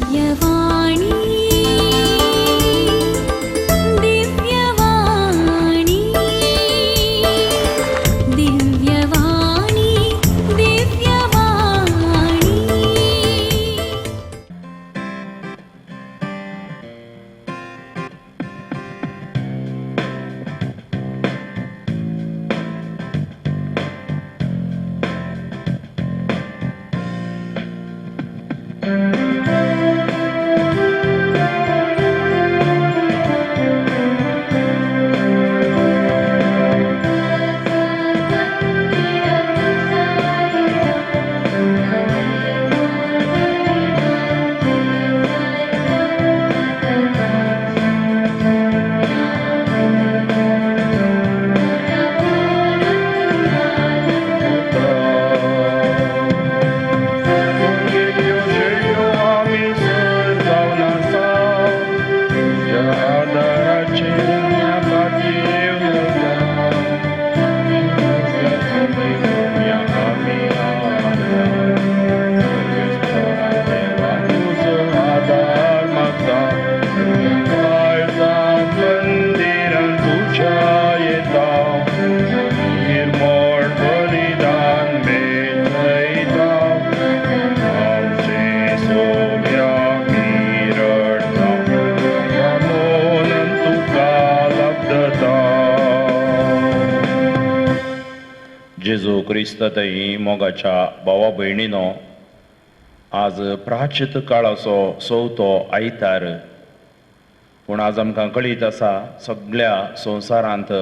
दिव्यवाणी दिव्यवाणी दिव्यवाणी दिव्यवाणी। जेजू क्रिस्तातही मोगाच्या भावा भयणीनो, आज प्राचित काळाचो चवथो आयतार। पूण आज आमकां कळीत आसा सगळ्या संवसारांत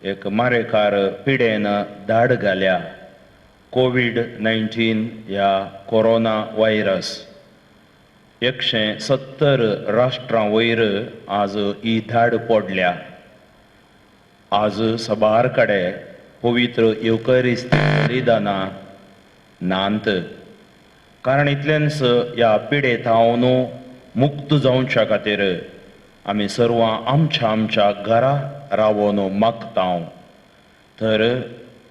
एक मारेकार पिडेन धाड घाल्या, कोवीड-19 ह्या कोरोना व्हायरस। 170 राष्ट्रां वयर आज ही धाड पडल्या। आज सबार कडेन पवित्र येवकरिस्त बलिदानां नांत, कारण इतलेंच ह्या पिडे थावन मुक्त जावच्या खातीर आमी सर्वां आमच्या आमच्या घरा रावन मागता। तर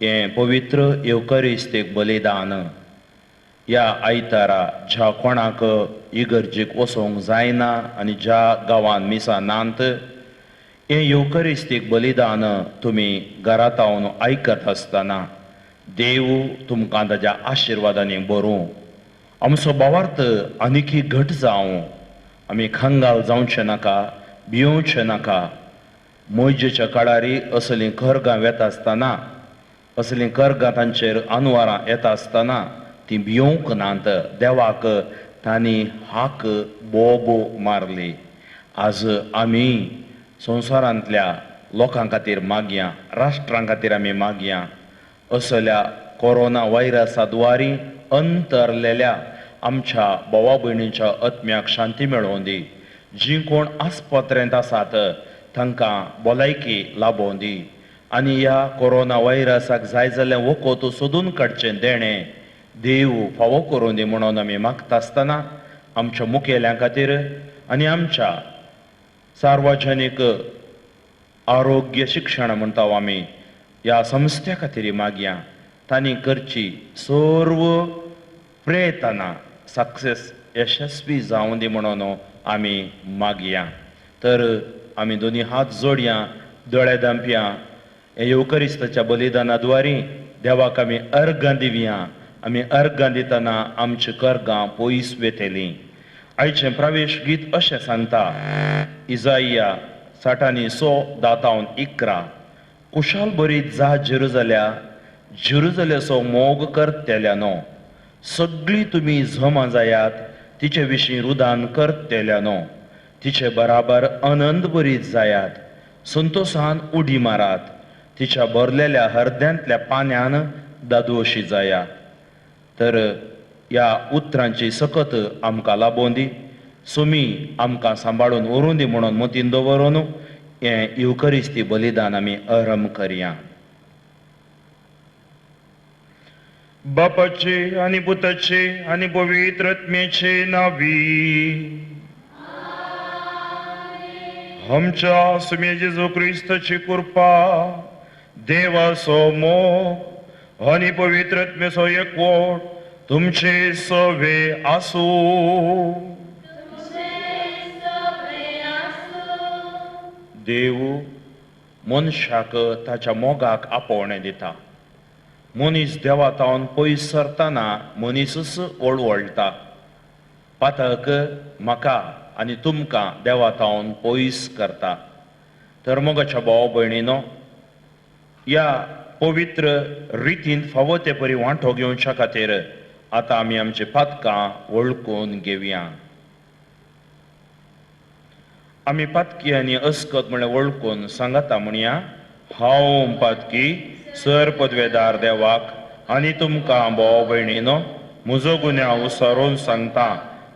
हें पवित्र येवकरिस्तीक बलिदान ह्या आयतारा ज्या कोणाक इगर्जेक वचोंक जायना आनी ज्या गांवान मिसां नांत, हें येवकरिस्तीक बलिदान तुमी घरांत रावन आयकत आसतना देव तुमकां ताज्या आशिर्वादांनी भरूं, आमचो भावार्थ आनीकय घट जावं, आमी खंगाल जावचें नाका, भियोवचें नाका। मोजेच्या काळारी असलीं खरगां वेता आसतना, असलीं खरगां तांचेर अनवारां येता आसतना ती भियोवंक नात, देवाक तांणी हाक बोब मारली। आज आमी संवसारांतल्या लोकां खातीर मागया, राष्ट्रां खातीर आमी मागया। असल्या कोरोना व्हायरसा द्वारी अंतरलेल्या आमच्या भावा भयणींच्या आत्म्याक शांती मेळोवन दी, जीं कोण आस्पत्रेंत आसात तांकां भलायकी लाबोवन दी आनी ह्या कोरोना व्हायरसाक जाय जाल्यार वखद सोदून काडचें देणें देव फावो करून दी म्हणून आमी मागता आसतना आमच्या मुखेल्यां खातीर आनी आमच्या सार्वजनीक आरोग्य शिक्षण म्हणटा आमी ह्या संस्थ्या खातीर मागया, तांणी करची सर्व प्रयत्नां सक्सेस यशस्वी जावं दी म्हणून आमी मागया। तर आमी दोनी हात जोडया, दोळे दांपया, येवकरिस्ताच्या बलिदाना द्वारी देवाक आमी अर्गां दिवया। आमी अर्गां दितना आमची कर्गां पयस वेतलीं। आयचें प्रवेश गीत अशें सांगता, इजाइया 60:10-11, कुशाल बरी जा जेरुजाल्या, जेरुजाल्याचो मोग करतेल्यानो, सगळीं तुमी जमा जायात तिचे विशीं रुदान करतेल्यानो, तिचे बराबर आनंद बरीत जायात, संतोसान उडी मारात, तिच्या भरलेल्या हरद्यांतल्या पान्यान दादोशी जायात। तर ह्या उतरांची सकत आमकां लाबोवन दी, सुमी आमकां सांबाळून व्हरून दी म्हणून मतीन दवरून हें येवकरिस्ती बलिदान आमी आरंभ करया। बापाचे आनी पुताचे आनी पवित्र आत्म्याचे नावी आमच्या सुमे जेजू क्रिस्ताची कृपा, देवाचो मोग आनी पवित्र आत्म्याचो एकवट तुमचे सवे आसूं। देव मनशाक ताच्या मोगाक आपोवणें दिता. मनीस देवा तावन पयस सरतना मनीसूच वळवळटा. पातक म्हाका आनी तुमकां देवा तावन पयस करता. तर मोगाच्या भाव भयणीनो, ह्या पवित्र रितीन फावो ते परी वांटो घेवच्या खातीर आतां आमी आमची पातकां वळखून घेवया. आमी पातकी आनी अस्कत म्हणल्यार वळखून सांगाता म्हणया, हांव पातकी सर पदवेदार देवाक आनी तुमकां भाव भयणीनो म्हजो गुन्यांव सरून सांगता.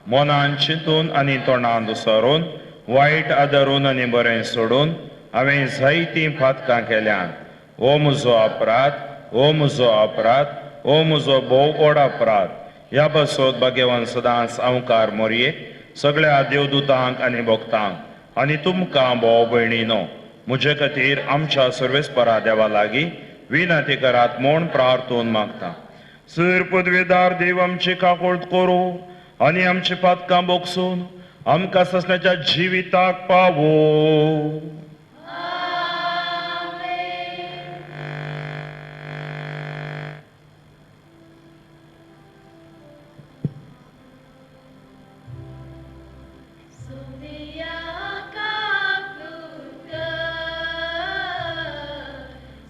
मनान चिंतून आनी तोंडान सरून, वायट आदरून आनी बरें सोडून हांवें जायतीं पातकां केल्यांत. हो म्हजो अपराध, हो म्हजो अपराध, हो म्हजो भोव व्हड अपराध. ह्या पासत भाग्यवान सदांच अंवकार मोरयेक, सगळ्या देवदूतांक आनी भक्तांक आनी तुमकां भाव भयणीनो म्हजे खातीर आमच्या सर्वेस्परा देवा लागीं विनंती करात म्हूण प्रार्थून मागता. सर पदवेदार देव आमची काकोळत करूं आनी आमची पातकां बोगसून आमकां ससण्याच्या जिविताक पावो.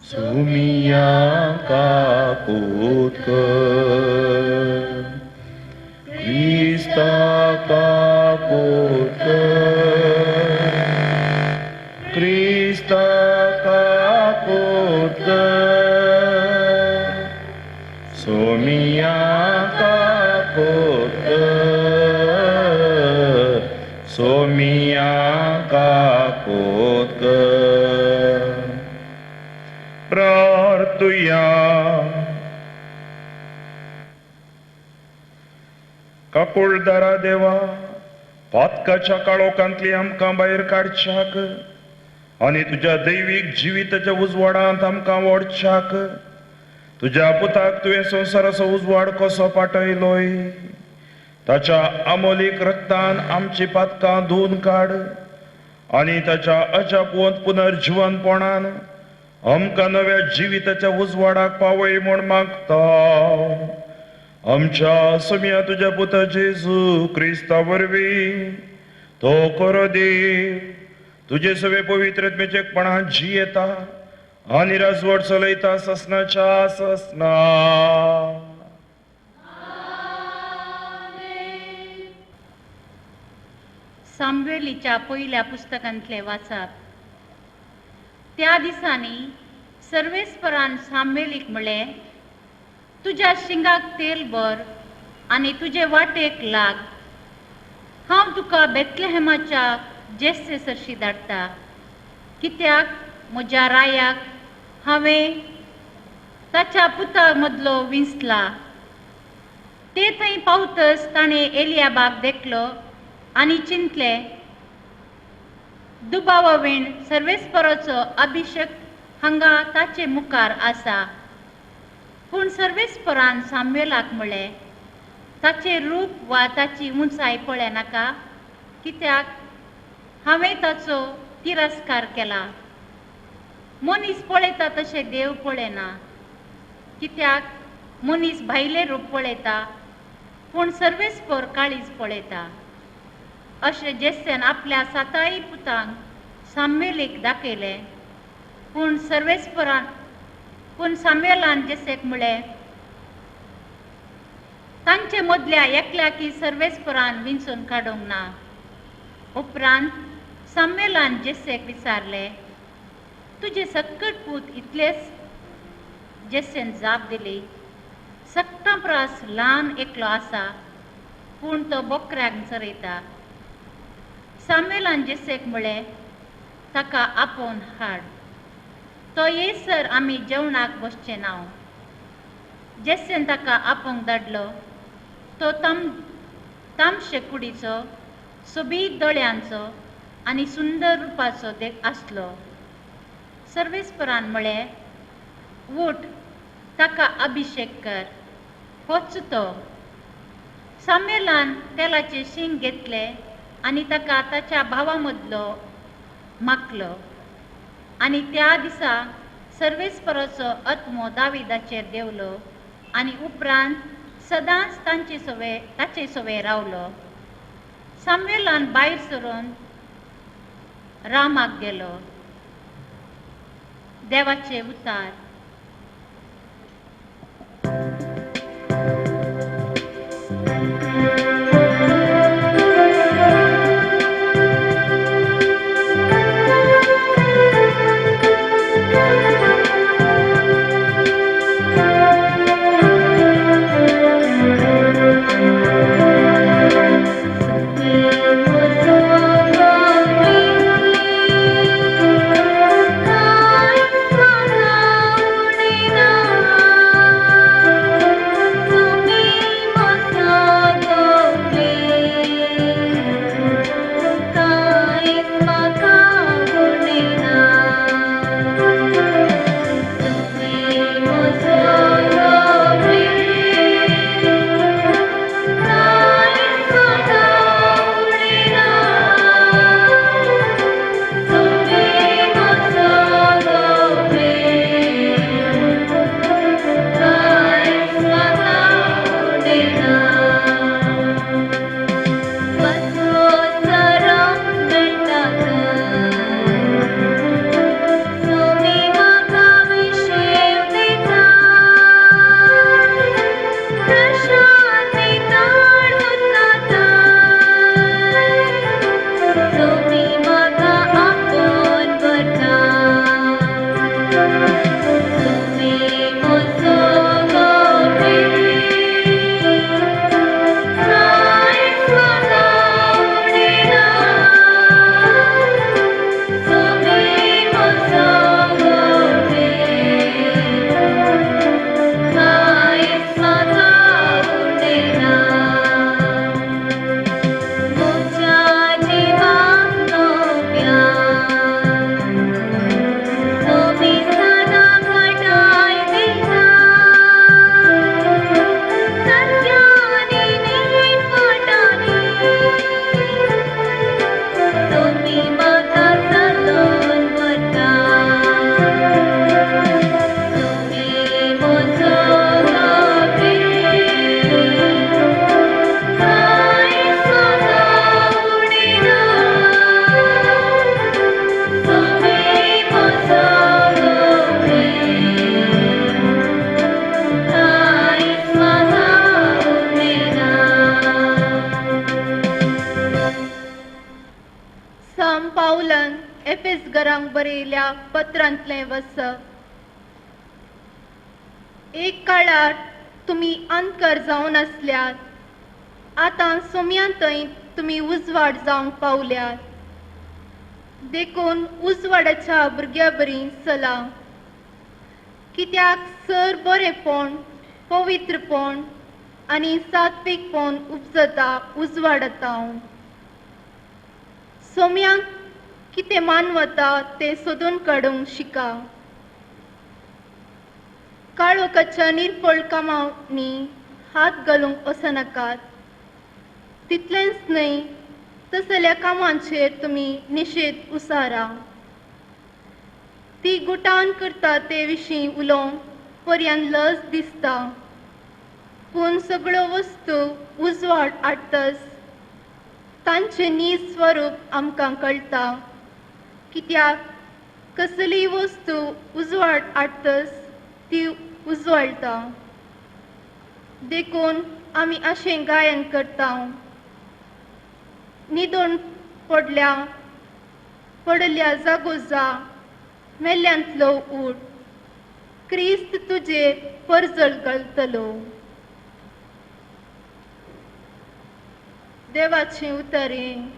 सुमिया काकूत कर, क्रिस्ता काकूत कर, क्रिस्ता काकूत कर, सोमिया काकूत कर, सोमिया काकूत कर. प्रार्थुया. काकुळदारा देवा, पातकाच्या काळोखांतली आमकां भायर काडच्याक आनी तुज्या दैवीक जिविताच्या उजवाडांत आमकां वोडच्याक तुज्या पुताक तुवें संवसाराचो उजवाड कसो पाटयलोय, ताच्या अमोलीक रक्तान आमची पातकां धुवन काड आनी ताच्या अजापवंत पुनर्जिवनपणान आमकां नव्या जिविताच्या उजवाडाक पावय म्हूण मागता. आमच्या समिया तुज्या पुता जेजू क्रिस्ता वरवीं तो खरो देव तुजे सगळे पवित्रत्मेचेपणान जियेता आनी राजवट चलयता ससनाच्या ससना. सामुएलीच्या पयल्या पुस्तकांतले वाचप. त्या दिसांनी सर्वेस्परान सामुएलीक म्हळें, तुज्या शिंगाक तेल भर आनी तुजे वाटेक लाग. हांव तुका बेथलेहेमाच्या जेस्से सरशी धाडटा, कित्याक म्हज्या रायाक हांवें ताच्या पुता मदलो विंचला. ते थंय पावतच ताणें एलियाबाक देखलो आनी चिंतलें, दुबावावीण सर्वेस्पराचो अभिषेक हांगा ताचे मुखार आसा. पूण सर्वेस्परान सामुएलाक म्हळें, ताचें रूप वा ताची उंचाय पळयनाका, कित्याक हांवें ताचो तिरस्कार केला. मनीस पळयता तशें देव पळयना, कित्याक मनीस भायलें रूप पळयता पूण सर्वेस्पर काळीज पळयता. अशें जेस्सेन आपल्या साताय पुतांक सामुएलीक दाखयलें. पूण सर्वेस्परान पूण सामुएलान जेसेक म्हळें, तांचे मदल्या एकल्याकी सर्वेस्परान विंचून काडूंक ना. उपरांत सामुएलान जेसेक विचारलें, तुजे सक्कट पूत इतलेच? जेसेन जाप दिली, सक्कां परस ल्हान एकलो आसा, पूण तो बोकऱ्याक चरयता. सामुएलान जेसेक म्हळें, ताका आपोवन हाड, तो येयसर आमी जेवणाक बसचे ना. जेसेन ताका आपोवंक धाडलो. तो तामशे कुडीचो, सोबीत दोळ्यांचो आनी सुंदर रुपाचो देख आसलो. सर्वेस्परान म्हळें, उठ, ताका अभिषेक कर, होच तो. सामुएलान तेलाचें शींग घेतलें आनी ताका ताच्या भावा मदलो माखलो. आनी त्या दिसा सर्वेस्पराचो आत्मो दाविदाचेर देंवलो आनी उपरांत सदांच तांचे सवे ताचे सवे रावलो. सामुएलान भायर सरून रामाक गेलो. देवाचे उतार. बरयल्या पत्रांतलें वसप. एक काळार तुमी अंधकार जावन आसल्यात, आतां सोम्यांतय तुमी उजवाड जावंक पावल्यात. देखून उजवाडाच्या भुरग्या बरी चला, कित्याक सर बरेंपण, पवित्रपण आनी सात्वीकपण उपजता उजवाडांत. सोम्यांक कितें मानवता तें सोदून काडूंक शिका. काळोखाच्या निर्फळ कामांनी हात घालूंक वचनाकात. तितलेंच न्हय, तसल्या कामांचेर तुमी निशेध उसारा. ती गुटान करता ते विशीं उलोवंक पर्यान लज दिसता, पूण सगळ्यो वस्तू उजवाड हाडटस तांचें नीज स्वरूप आमकां कळटा. कित्याक कसलीय वस्तू उजवाड हाडटस ती उजवाडटा. देखून आमी अशें गायन करता. न्हिदून पडल्या पडल्या जागो जा, मेल्ल्यांतलो उठ, क्रिस्त तुजेर परजळ घालतलो. देवाचें उतरें.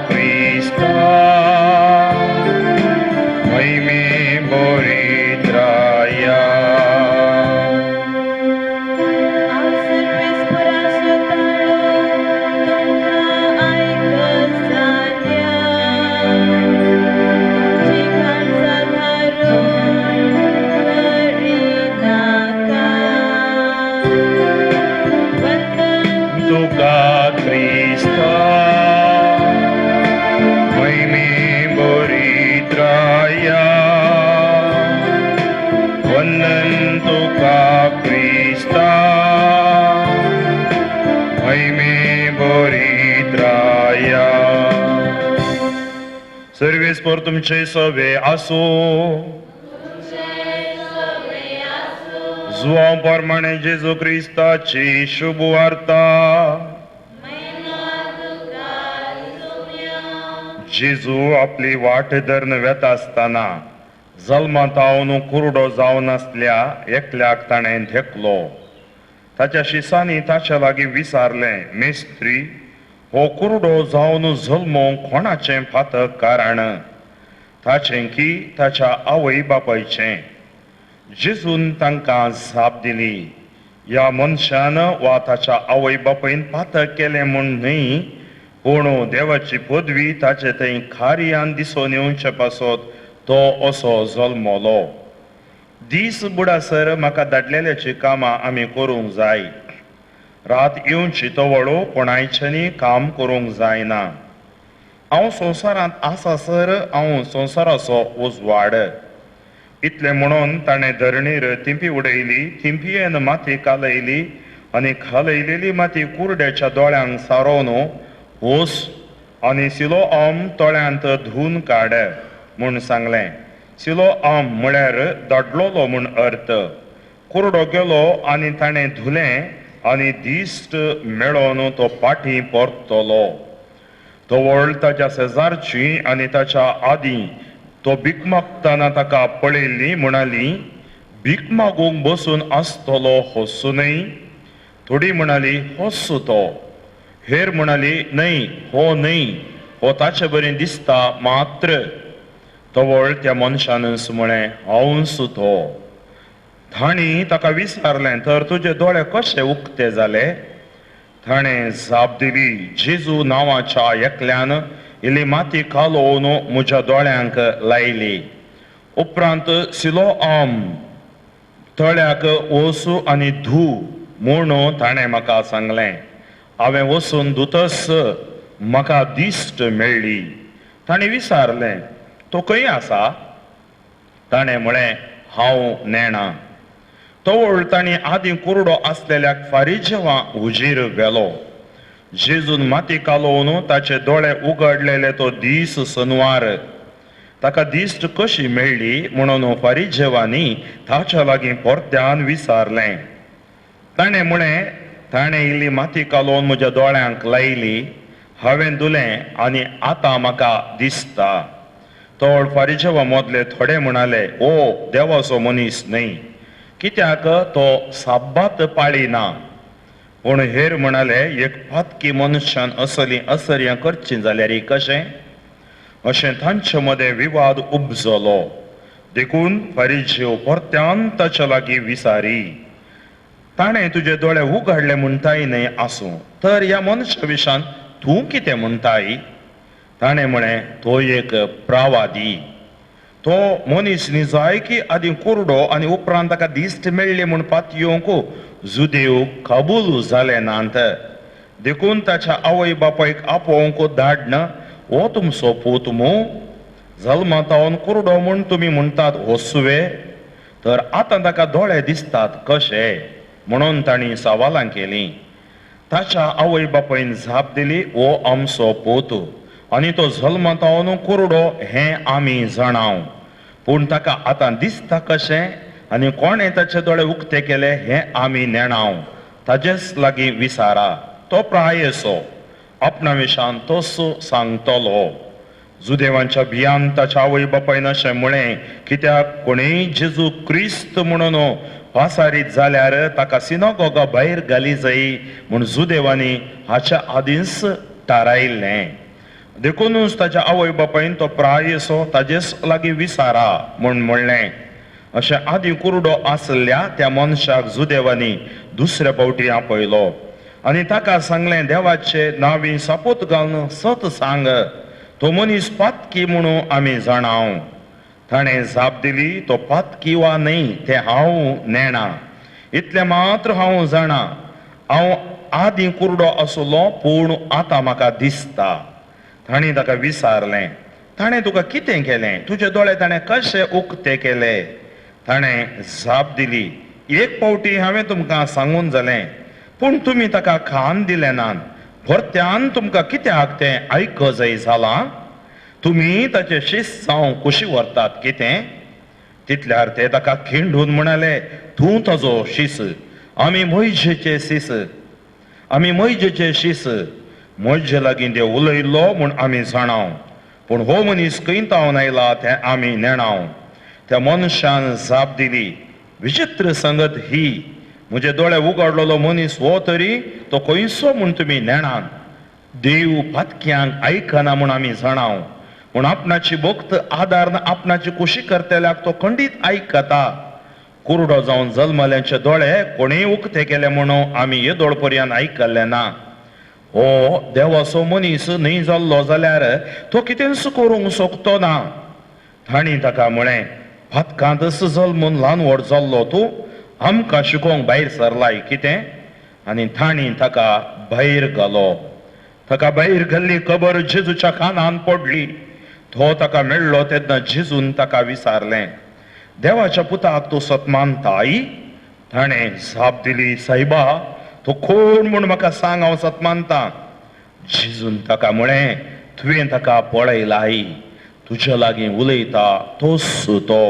Crista. सर्वेस्पर तुमचे सवे आसूं. जुवांव प्रमाणे जेजू क्रिस्ताची शुभ वार्ता. जेजू आपली वाट धरून वेता आसतना जल्मांत कुरडो जावन आसल्या एकल्याक ताणें धेकलो. ताच्या शिसांनी ताच्या लागीं विचारलें, मेस्त्री, हो कुरडो जावन जल्मोंक कोणाचें फातक कारण, ताचें की ताच्या आवय बापायचें? जेजून तांकां जाप दिली, ह्या मनशान वा ताच्या आवय बापायन पातक केलें म्हूण न्हय, पूण देवाची पदवी ताचे थंय कार्यान दिसून येवचे पासत तो असो जल्मलो. दीस बुडासर म्हाका धाडलेल्याची कामां आमी करूंक जाय. रात येवची तवळो कोणायच्यांनी काम करूंक जायना. हांव संवसारांत आसासर हांव संवसाराचो उजवाड. इतलें म्हणून ताणें धरणीर थिंपी उडयली, थिंपयेन माती कालयली आनी कालयलेली माती कुरड्याच्या दोळ्यांक सारोवन वोस आनी सिलो आम तळ्यांत धुवन काड म्हूण सांगलें. सिलो आम म्हळ्यार दाडलोलो म्हूण अर्थ. कुरडो गेलो आनी ताणें धुलें आनी दिश्ट मेळोन तो पाटी परतलो. तवळ ताच्या शेजारची आनी ताच्या आदीं तो भीक मागतना ताका पळयल्ली म्हणाली, भीक मागूंक बसून आसतलो होसू न्हय? थोडी म्हणाली, होसू तो. हेर म्हणाली, न्हय, हो न्हय, हो ताचे बरें दिसता मात्र. तवळ त्या मनशानच म्हळें, हांवूच तो. तांणी ताका विचारलें, तर तुजे दोळे कशे उक्ते जाले? ताणें जाप दिली, जेजू नांवाच्या एकल्यान इल्ली माती कालोवन म्हज्या दोळ्यांक लायली. उपरांत सिलो आम तळ्याक वचू आनी धू म्हूण ताणें म्हाका सांगलें. हांवें वचून धुतच म्हाका दिश्ट मेळ्ळी. ताणें विचारलें, तो खंय आसा? ताणें म्हळें, हांव नेणा. तवळ तांणी आदीं कुरडो आसलेल्याक फारिजेवां हुजीर व्हेलो. जेजून माती कालोवन ताचे दोळे उगडलेले तो दीस सनवार. ताका दिश्ट कशी मेळ्ळी म्हणून फारिजेवांनी ताच्या लागीं परत्यान विचारलें. ताणें म्हळें, ताणें इल्ली माती कालोवन म्हज्या दोळ्यांक लायली, हांवें धुलें आनी आतां म्हाका दिसता. तवळ फारिजेवां मदले थोडे म्हणाले, ओ देवाचो मनीस न्हय, कित्याक तो साब्बात पाळिना. पूण हेर म्हणाले, एक पातकी मनशान असलीं असर्यां करचीं जाल्यार कशें? अशें तांचे मदें विवाद उपजलो. देखून फारिजेव परत्यान ताच्या लागीं विचारी, ताणें तुजे दोळे उगडले म्हणटाय न्हय आसूं, तर ह्या मनशा विशान तूं कितें म्हणटाय? ताणें म्हळें, तो एक प्रावादी. तो मनीस निजाय की आदीं कुरडो आनी उपरांत ताका दिश्ट मेळ्ळी म्हूण पातयेवंक जुदेव कबूल जाले नात. देखून ताच्या आवय बापायक आपोवंक धाडन, हो तुमचो पूत मू, जल्मांत कुरडो म्हूण तुमी म्हणटात होसुवे, तर आतां ताका दोळे दिसतात कशे? म्हणून तांणी सवालां केलीं. ताच्या आवय बापायन जाप दिली, हो आमचो पूत आनी तो जल्मांत कुरडो हें आमी जाणाव, पूण ताका आतां दिसता कशें आनी कोणें ताचे दोळे उक्ते केले हें आमी नेणाव. ताजेच लागीं विचारा, तो प्रायेसो आपणा विशान तसो सांगतलो. जुदेवांच्या भियान ताच्या आवय बापायन अशें म्हळें, कित्याक कोणेय जेजू क्रिस्त म्हणून पासारीत जाल्यार ताका सिनागोगा भायर घाली जाय म्हूण जुदेवांनी हाच्या आदींच थारायल्लें. देखूनच ताच्या आवय बापायन तो प्रायेसो ताजेच लागीं विचारा म्हूण म्हणलें. अशें आदीं कुरडो आसल्या त्या मनशाक जुदेवांनी दुसऱ्या फावटी आपयलो आनी ताका सांगलें, देवाचे नांवी सापोत घालून सत सांग, तो मनीस पातकी म्हणून आमी जाणाव. ताणें जाप दिली, तो पातकी वा न्हय तें हांव नेणा, इतलें मात्र हांव जाणा, हांव आदीं कुरडो आसलो पूण आतां म्हाका दिसता. तांणी ताका विचारलें, ताणें तुका कितें केलें? तुजे दोळे ताणें कशे उक्ते केले? ताणें जाप दिली, एक फावटी हांवें तुमकां सांगून जालें, पूण तुमी ताका कान दिलें नात. परत्यान तुमकां कित्याक तें आयकजय जालां? तुमी ताचे शिस्त जावं कुशी व्हरतात कितें? तितल्यार ते ताका खिंडून म्हणाले, तूं ताजो शीस, आमी मोयजेचे शीस, आमी मोयजेचे शीस. मोयजे लागीं देव उलयल्लो म्हूण आमी जाणाव, पूण हो मनीस खंय तावन आयला तें आमी नेणाव. त्या मनशान जाप दिली, विचित्र संगत ही, म्हजे दोळे उगडलेलो मनीस हो तरी तो खंयसो म्हूण तुमी नेणात. देव पातक्यांक आयकना म्हूण आमी जाणाव, पूण आपणाची भक्त आदार आपणाची कुशी करतल्याक तो खंडीत आयकता. कुरडो जावन जल्मल्यांचे दोळे कोणेय उक्ते केले म्हणून आमी येदोळ पर्यंत आयकल्ले ना. हो देवाचो मनीस न्हय जाल्लो जाल्यार तो कितेंच करूंक शकतो ना. तांणी ताका म्हळें, पातकांतच जल्मून ल्हान व्हड जाल्लो तूं आमकां शिकोवंक भायर सरलाय कितें? आनी तांणी ताका भायर घालो. ताका भायर घाल्ली खबर जेजूच्या कानान पडली. तो ताका मेळ्ळो तेन्ना जेजून ताका विचारलें, देवाच्या पुताक तूं सत मानताय? ताणें जाप दिली, सायबा, तो कोण म्हूण म्हाका सांग, हांव सत मानतां. जेजून ताका म्हळें, तुवें ताका पळयलाय, तुज्या लागीं उलयता तोच तो.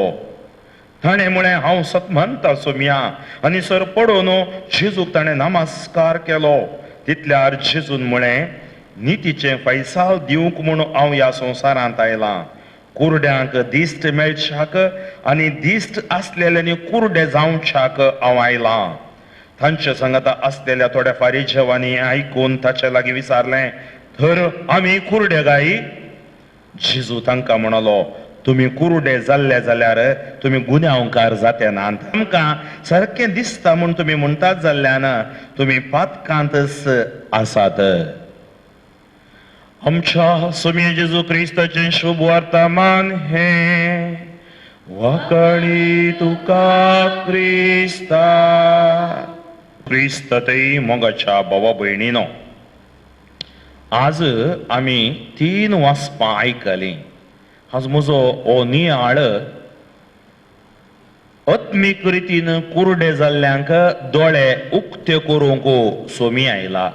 ताणें म्हळें, हांव सत मानता सोम्या. आनी सर पडोवन जेजूक ताणें नमस्कार केलो. तितल्यार जेजून म्हळें, नितीचें फैसाल दिवंक म्हूण हांव ह्या संवसारांत आयलां. कुरड्यांक दिश्ट मेळच्याक आनी दिश्ट आसलेल्यांनी कुरडे जावच्याक हांव आयलां. तांचे सांगाता आसलेल्या थोड्या फारीजेवांनी आयकून ताचे लागीं विचारलें, तर आमी कुरडे गाय? जेजू तांकां म्हणलो, तुमी कुरडे जाल्ले जाल्यार तुमी गुन्यांवकार जाते नात. आमकां सारकें दिसता म्हूण तुमी म्हणटात जाल्ल्यान तुमी पातकांतच आसात. आमच्या स्वामी जेजू क्रिस्ताचें शुभ वर्तमान हें. वाकळी तुका क्रिस्ता. क्रिस्त तै मोगाच्या भावा भयणीनो, आज आमी 3 वाचपां आयकलीं. आज म्हजो हो नियाळ आत्मीक रितीन कुरडे जाल्ल्यांक दोळे उक्ते करूंक सोमी आयला.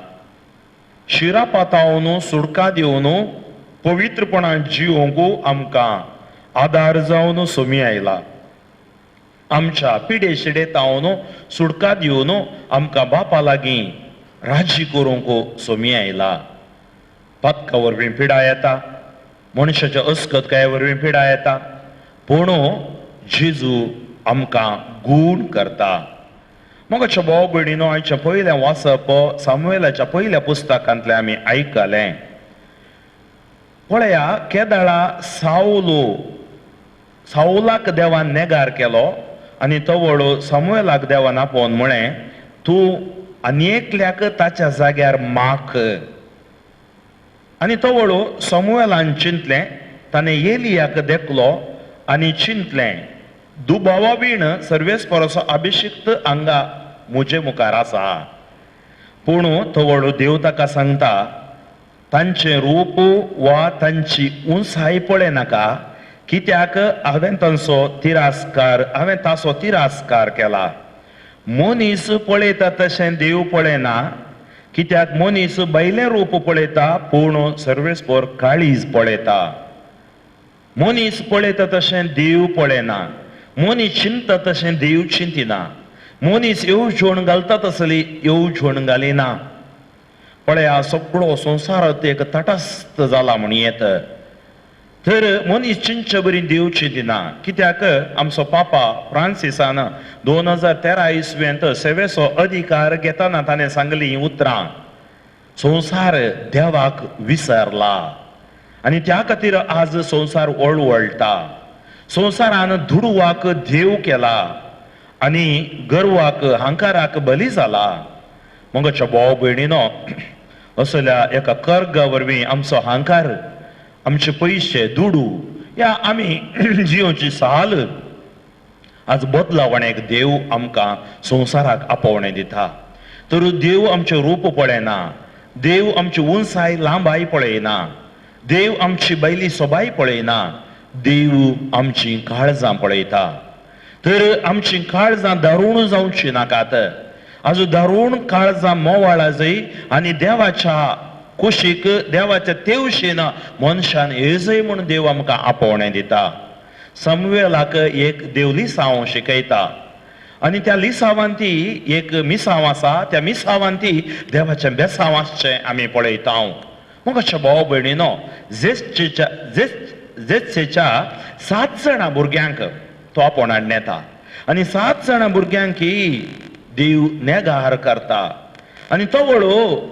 शिरापातावन सुडका दिवन पवित्रपणान जिवंक आमकां आदार जावन सोमी आयला. आमच्या पिडे शिडे तावन सुडका दिवन आमकां बापा लागीं राजी करूंक सोमी आयला. पातका वरवीं पिडा येता, मनशाच्या अस्कतकाये वरवीं पिडा येता, पूण जेजू आमकां गूण करता. मोगाच्या भाव भयणीनो, आयचें पयलें वाचप सामुएलाच्या पयल्या पुस्तकांतलें आमी आयकलें. पळया, केदळा सावलाक देवान नेगार केलो आनी तवळ सामुएलाक देवान आपोवन म्हळें, तूं आनी एकल्याक ताच्या जाग्यार माख. आनी तवळ सामुएलान चिंतलें, ताणें एलियाक देखलो आनी चिंतलें, दुबावा बीण सर्वेस्पराचो अभिषिक्त हांगा म्हजे मुखार आसा. पूण तवळ देव ताका सांगता, तांचें रूप वा तांची उंचाय पळयनाका, कित्याक हांवें तांचो तिरस्कार, हांवें ताचो तिरस्कार केला. मनीस पळयता तशें देव पळयना, कित्याक मनीस भायलें रूप पळयता, पूण सर्वेस्पर काळीज पळयता. मनीस पळयता तशें देव पळयना, मनीस चिंता तशें देव चिंतिना, मनीस येवजण घालता तसली येवजण घालिना. पळया, सगळो संवसारांत एक तटस्थ जाला म्हण येत, तर मनीस चिंतचे बरी देव चिंतिना. कित्याक आमचो पापा फ्रांसिसान 2013 इसवेंत सेवेचो अधिकार घेतना ताणें सांगली उतरां, संवसार देवाक विसरला आनी त्या खातीर आज संवसार वळवळटा. संवसारान दुडवाक देव केला आनी गर्वाक हांकाराक बली जाला. मोगाच्या भाव भयणीनो, असल्या एका कर्गा वरवीं आमचो हांकार, आमचे पयशे, दुडू ह्या आमी जियोची साल आज बदलावणेक देव आमकां संवसाराक आपोवणें दिता. तर देव आमचें रूप पळयना, देव आमची उंचाय लांबाय पळयना, देव आमची बैली सोबाय पळयना, देव आमची काळजां पळयता. तर आमची काळजां दारूण जावची नाकात. आज दारूण काळजां मोवाळा जाय आनी देवाच्या कुशीक देवाच्या तेवशीन मनशान येजय म्हूण देव आमकां आपोवणें दिता. सामुएलाक एक देव लिसांव शिकयता आनी त्या लिसांवान ती एक मिसांव आसा, त्या मिसांवान ती देवाचें बेसांव आसचें आमी पळयता. मग भाव भयणीनो, जेस्सेच्या 7 जाणां भुरग्यांक तो आपोवन हाडून येता आनी 7 जाणां भुरग्यांक देव नेगार करता. आनी तवळ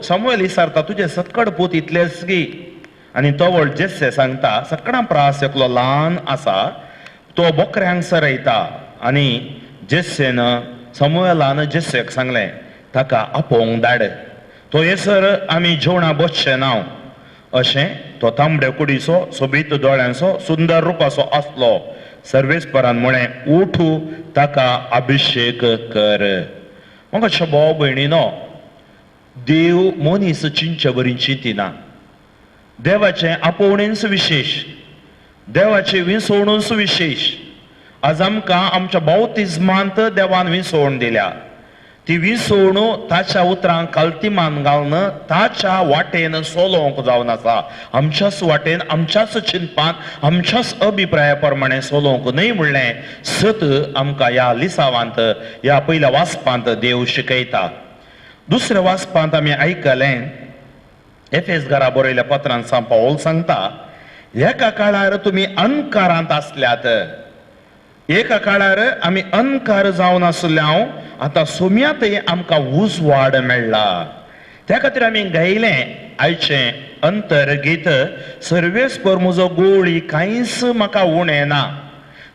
सामुएल विचारता, तुजे सक्कड पूत इतलेच गी? आनी तवळ जेस्से सांगता, सकडां प्रास एकलो ल्हान आसा, तो बोकऱ्यांक सरयता. आनी जेस्सेन सामुएलान जेस्सेक सांगलें, ताका आपोवंक धाड, तो येसर आमी जेवणा बसचे ना. अशें तो तांबड्या कुडीचो, सोबीत दोळ्यांचो, सुंदर रुपाचो आसलो. सर्वेस्परान म्हळें, उठू, ताका अभिशेक कर. मग अशें भाव भयणीनो, देव मनीस चिंचे बरी चिंतिना. देवाचें आपोवणेंच विशेश, देवाचें विसवणूच विशेश. आज आमकां आमच्या बावतिज्मांत देवान विसवण दिल्या. ती विसवण ताच्या उतरांक कालतिमान घालून ताच्या वाटेन सोलोवंक जावन आसा. आमच्याच वाटेन, आमच्याच चिंतपान, आमच्याच अभिप्राया प्रमाणे सोलोवंक न्हय म्हणलें सत आमकां ह्या लिसावांत, ह्या पयल्या वाचपांत देव शिकयता. दुसऱ्या वाचपांत आमी आयकलें, एफेस घरा बरयल्या पत्रान सांत पावल सांगता, एका काळार तुमी अंधकारांत आसल्यात. एका काळार आमी अंधकार जावन आसले, हांव आतां सोम्यांतय आमकां उजवाड मेळ्ळा. त्या खातीर आमी गायलें आयचें अंतर्गीत, सर्वेस्पर म्हजो गोळी कांयच म्हाका उणें ना,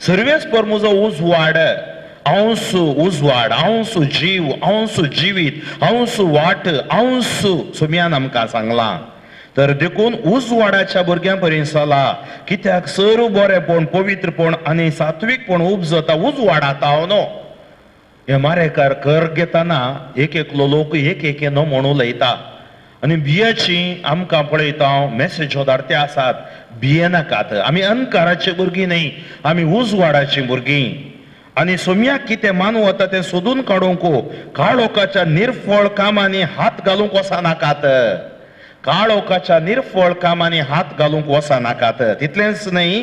सर्वेस्पर म्हजो उजवाड, हांवसू उजवाड, हांवसू जीव, हांवसू जिवीत, हांवसू वाट, हांवसू सोम्यान आमकां सांगलां. तर देखून उजवाडाच्या भुरग्यां परी चला, कित्याक सर बरेंपण, पवित्रपण आनी सात्वीकपण उपजता उजवाडांत हांव न्हू. हे मारेकार कर घेतना एक एकलो लोक एक एक न्हू म्हूण उलयता आनी बियाची आमकां पळयता हांव मॅसेजो धाडते आसात, भियेनाकात, आमी अंधकाराची भुरगीं न्हय, आमी उजवाडाचीं भुरगीं. आनी सोम्याक कितें मानवता तें सोदून काडूंक काळोखाच्या निर्फळ कामांनी हात घालूंक वचनाकात, काळोखाच्या निर्फळ कामांनी हात घालूंक वचनाकात. तितलेंच न्हय,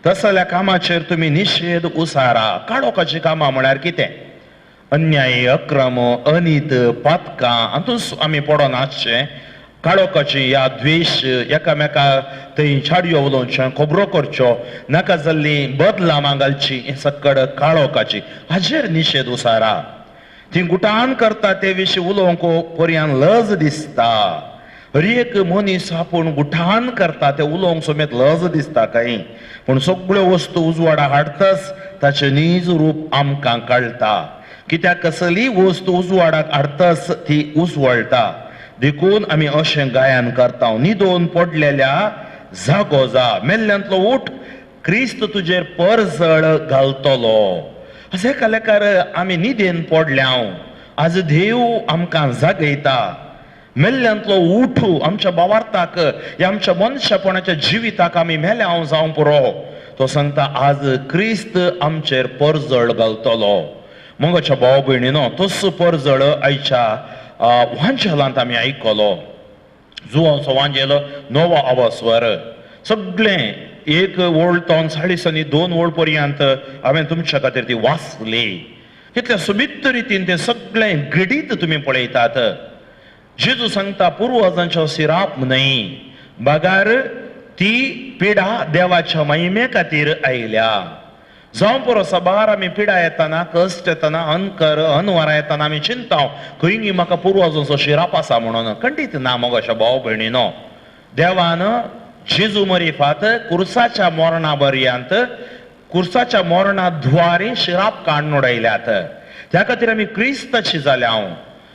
तसल्या कामाचेर तुमी निशेध उसारा. काळोखाचीं कामां म्हळ्यार कितें? अन्याय, अक्रम, अनीत, पातकां हातूंत आमी पडोन आसचें. काळोखाची ह्या द्वेश, एकामेका थंय छाडयो उलोवच्यो, खबरो करच्यो, नाका जाल्ली बदलामां घालची, हें सक्कड काळोखाची. हाजेर निशेध उसारा. ती गुटान करता ते विशीं उलोवंक पर्यान लज दिसता. हर एक मनीस आपूण गुठान करता ते उलोवंक समेत लज दिसता कांय, पूण सगळ्यो वस्तू उजवाडा हाडटाच ताचें नीज रूप आमकां कळटा. कित्याक कसलीय वस्तू उजवाडाक हाडटाच ती उजवळटा. देखून आमी अशें गायन करता, न्हिदोन पडलेल्या जागो जा, मेल्ल्यांतलो उठ, क्रिस्त तुजेर परजळ घालतलो. अशें एका आमी न्हिदेन पडल्या, आज देव आमकां जागयता. मेल्ल्यांतलो उठू, आमच्या भावार्थाक, ह्या आमच्या मनशापणाच्या जिविताक आमी मेल्या हांव जावंक पुरो. तो सांगता आज क्रिस्त आमचेर परजळ घालतलो. मगाच्या भाव भयणीनो, तोच परजळ आयच्या वांजेलांत आमी आयकलो. जुवांचो वांजेल नवो अवस्वर सगळें एक ओळ तोन 40 आनी 2 ओळ पर्यंत हांवें तुमच्या खातीर ती वाचली. कितल्या सोबीत रितीन तें सगळें घडीत तुमी पळयतात. जेजू सांगता पुर्वजांचो सिराप न्हय, बगार ती पिडा देवाच्या महिमे खातीर आयल्या. जावं पुरो साबार आमी पिडा येतना, कश्ट येतना, अनकर अनवरां येतना आमी चिंता खंय म्हाका पुर्वजांचो शिराप आसा म्हणून. खंडीत ना मगो अशें भाव भयणीनो. देवान जेजू मरिफात कुर्साच्या मोरणा पर्यंत, कुर्साच्या मोरणा द्वारे शिराप काडून उडयल्यात. त्या खातीर आमी क्रिस्ताची जाल्या हांव.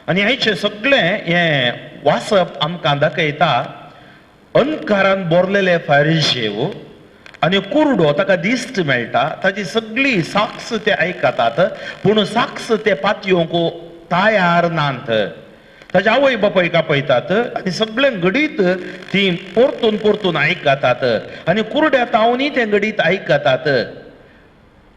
आनी आयचें सगळें हें वाचप आमकां दाखयता अंधकारान भरलेले फारिजेव आनी कुरडो ताका दिश्ट मेळटा, ताची सगळी साक्ष ते आयकतात, पूण साक्ष ते पातयोंक तयार नात. ताच्या आवय बापायक आपयतात आनी सगळें घडीत ती परतून परतून आयकतात आनी कुरड्या तावनी तें घडीत आयकतात.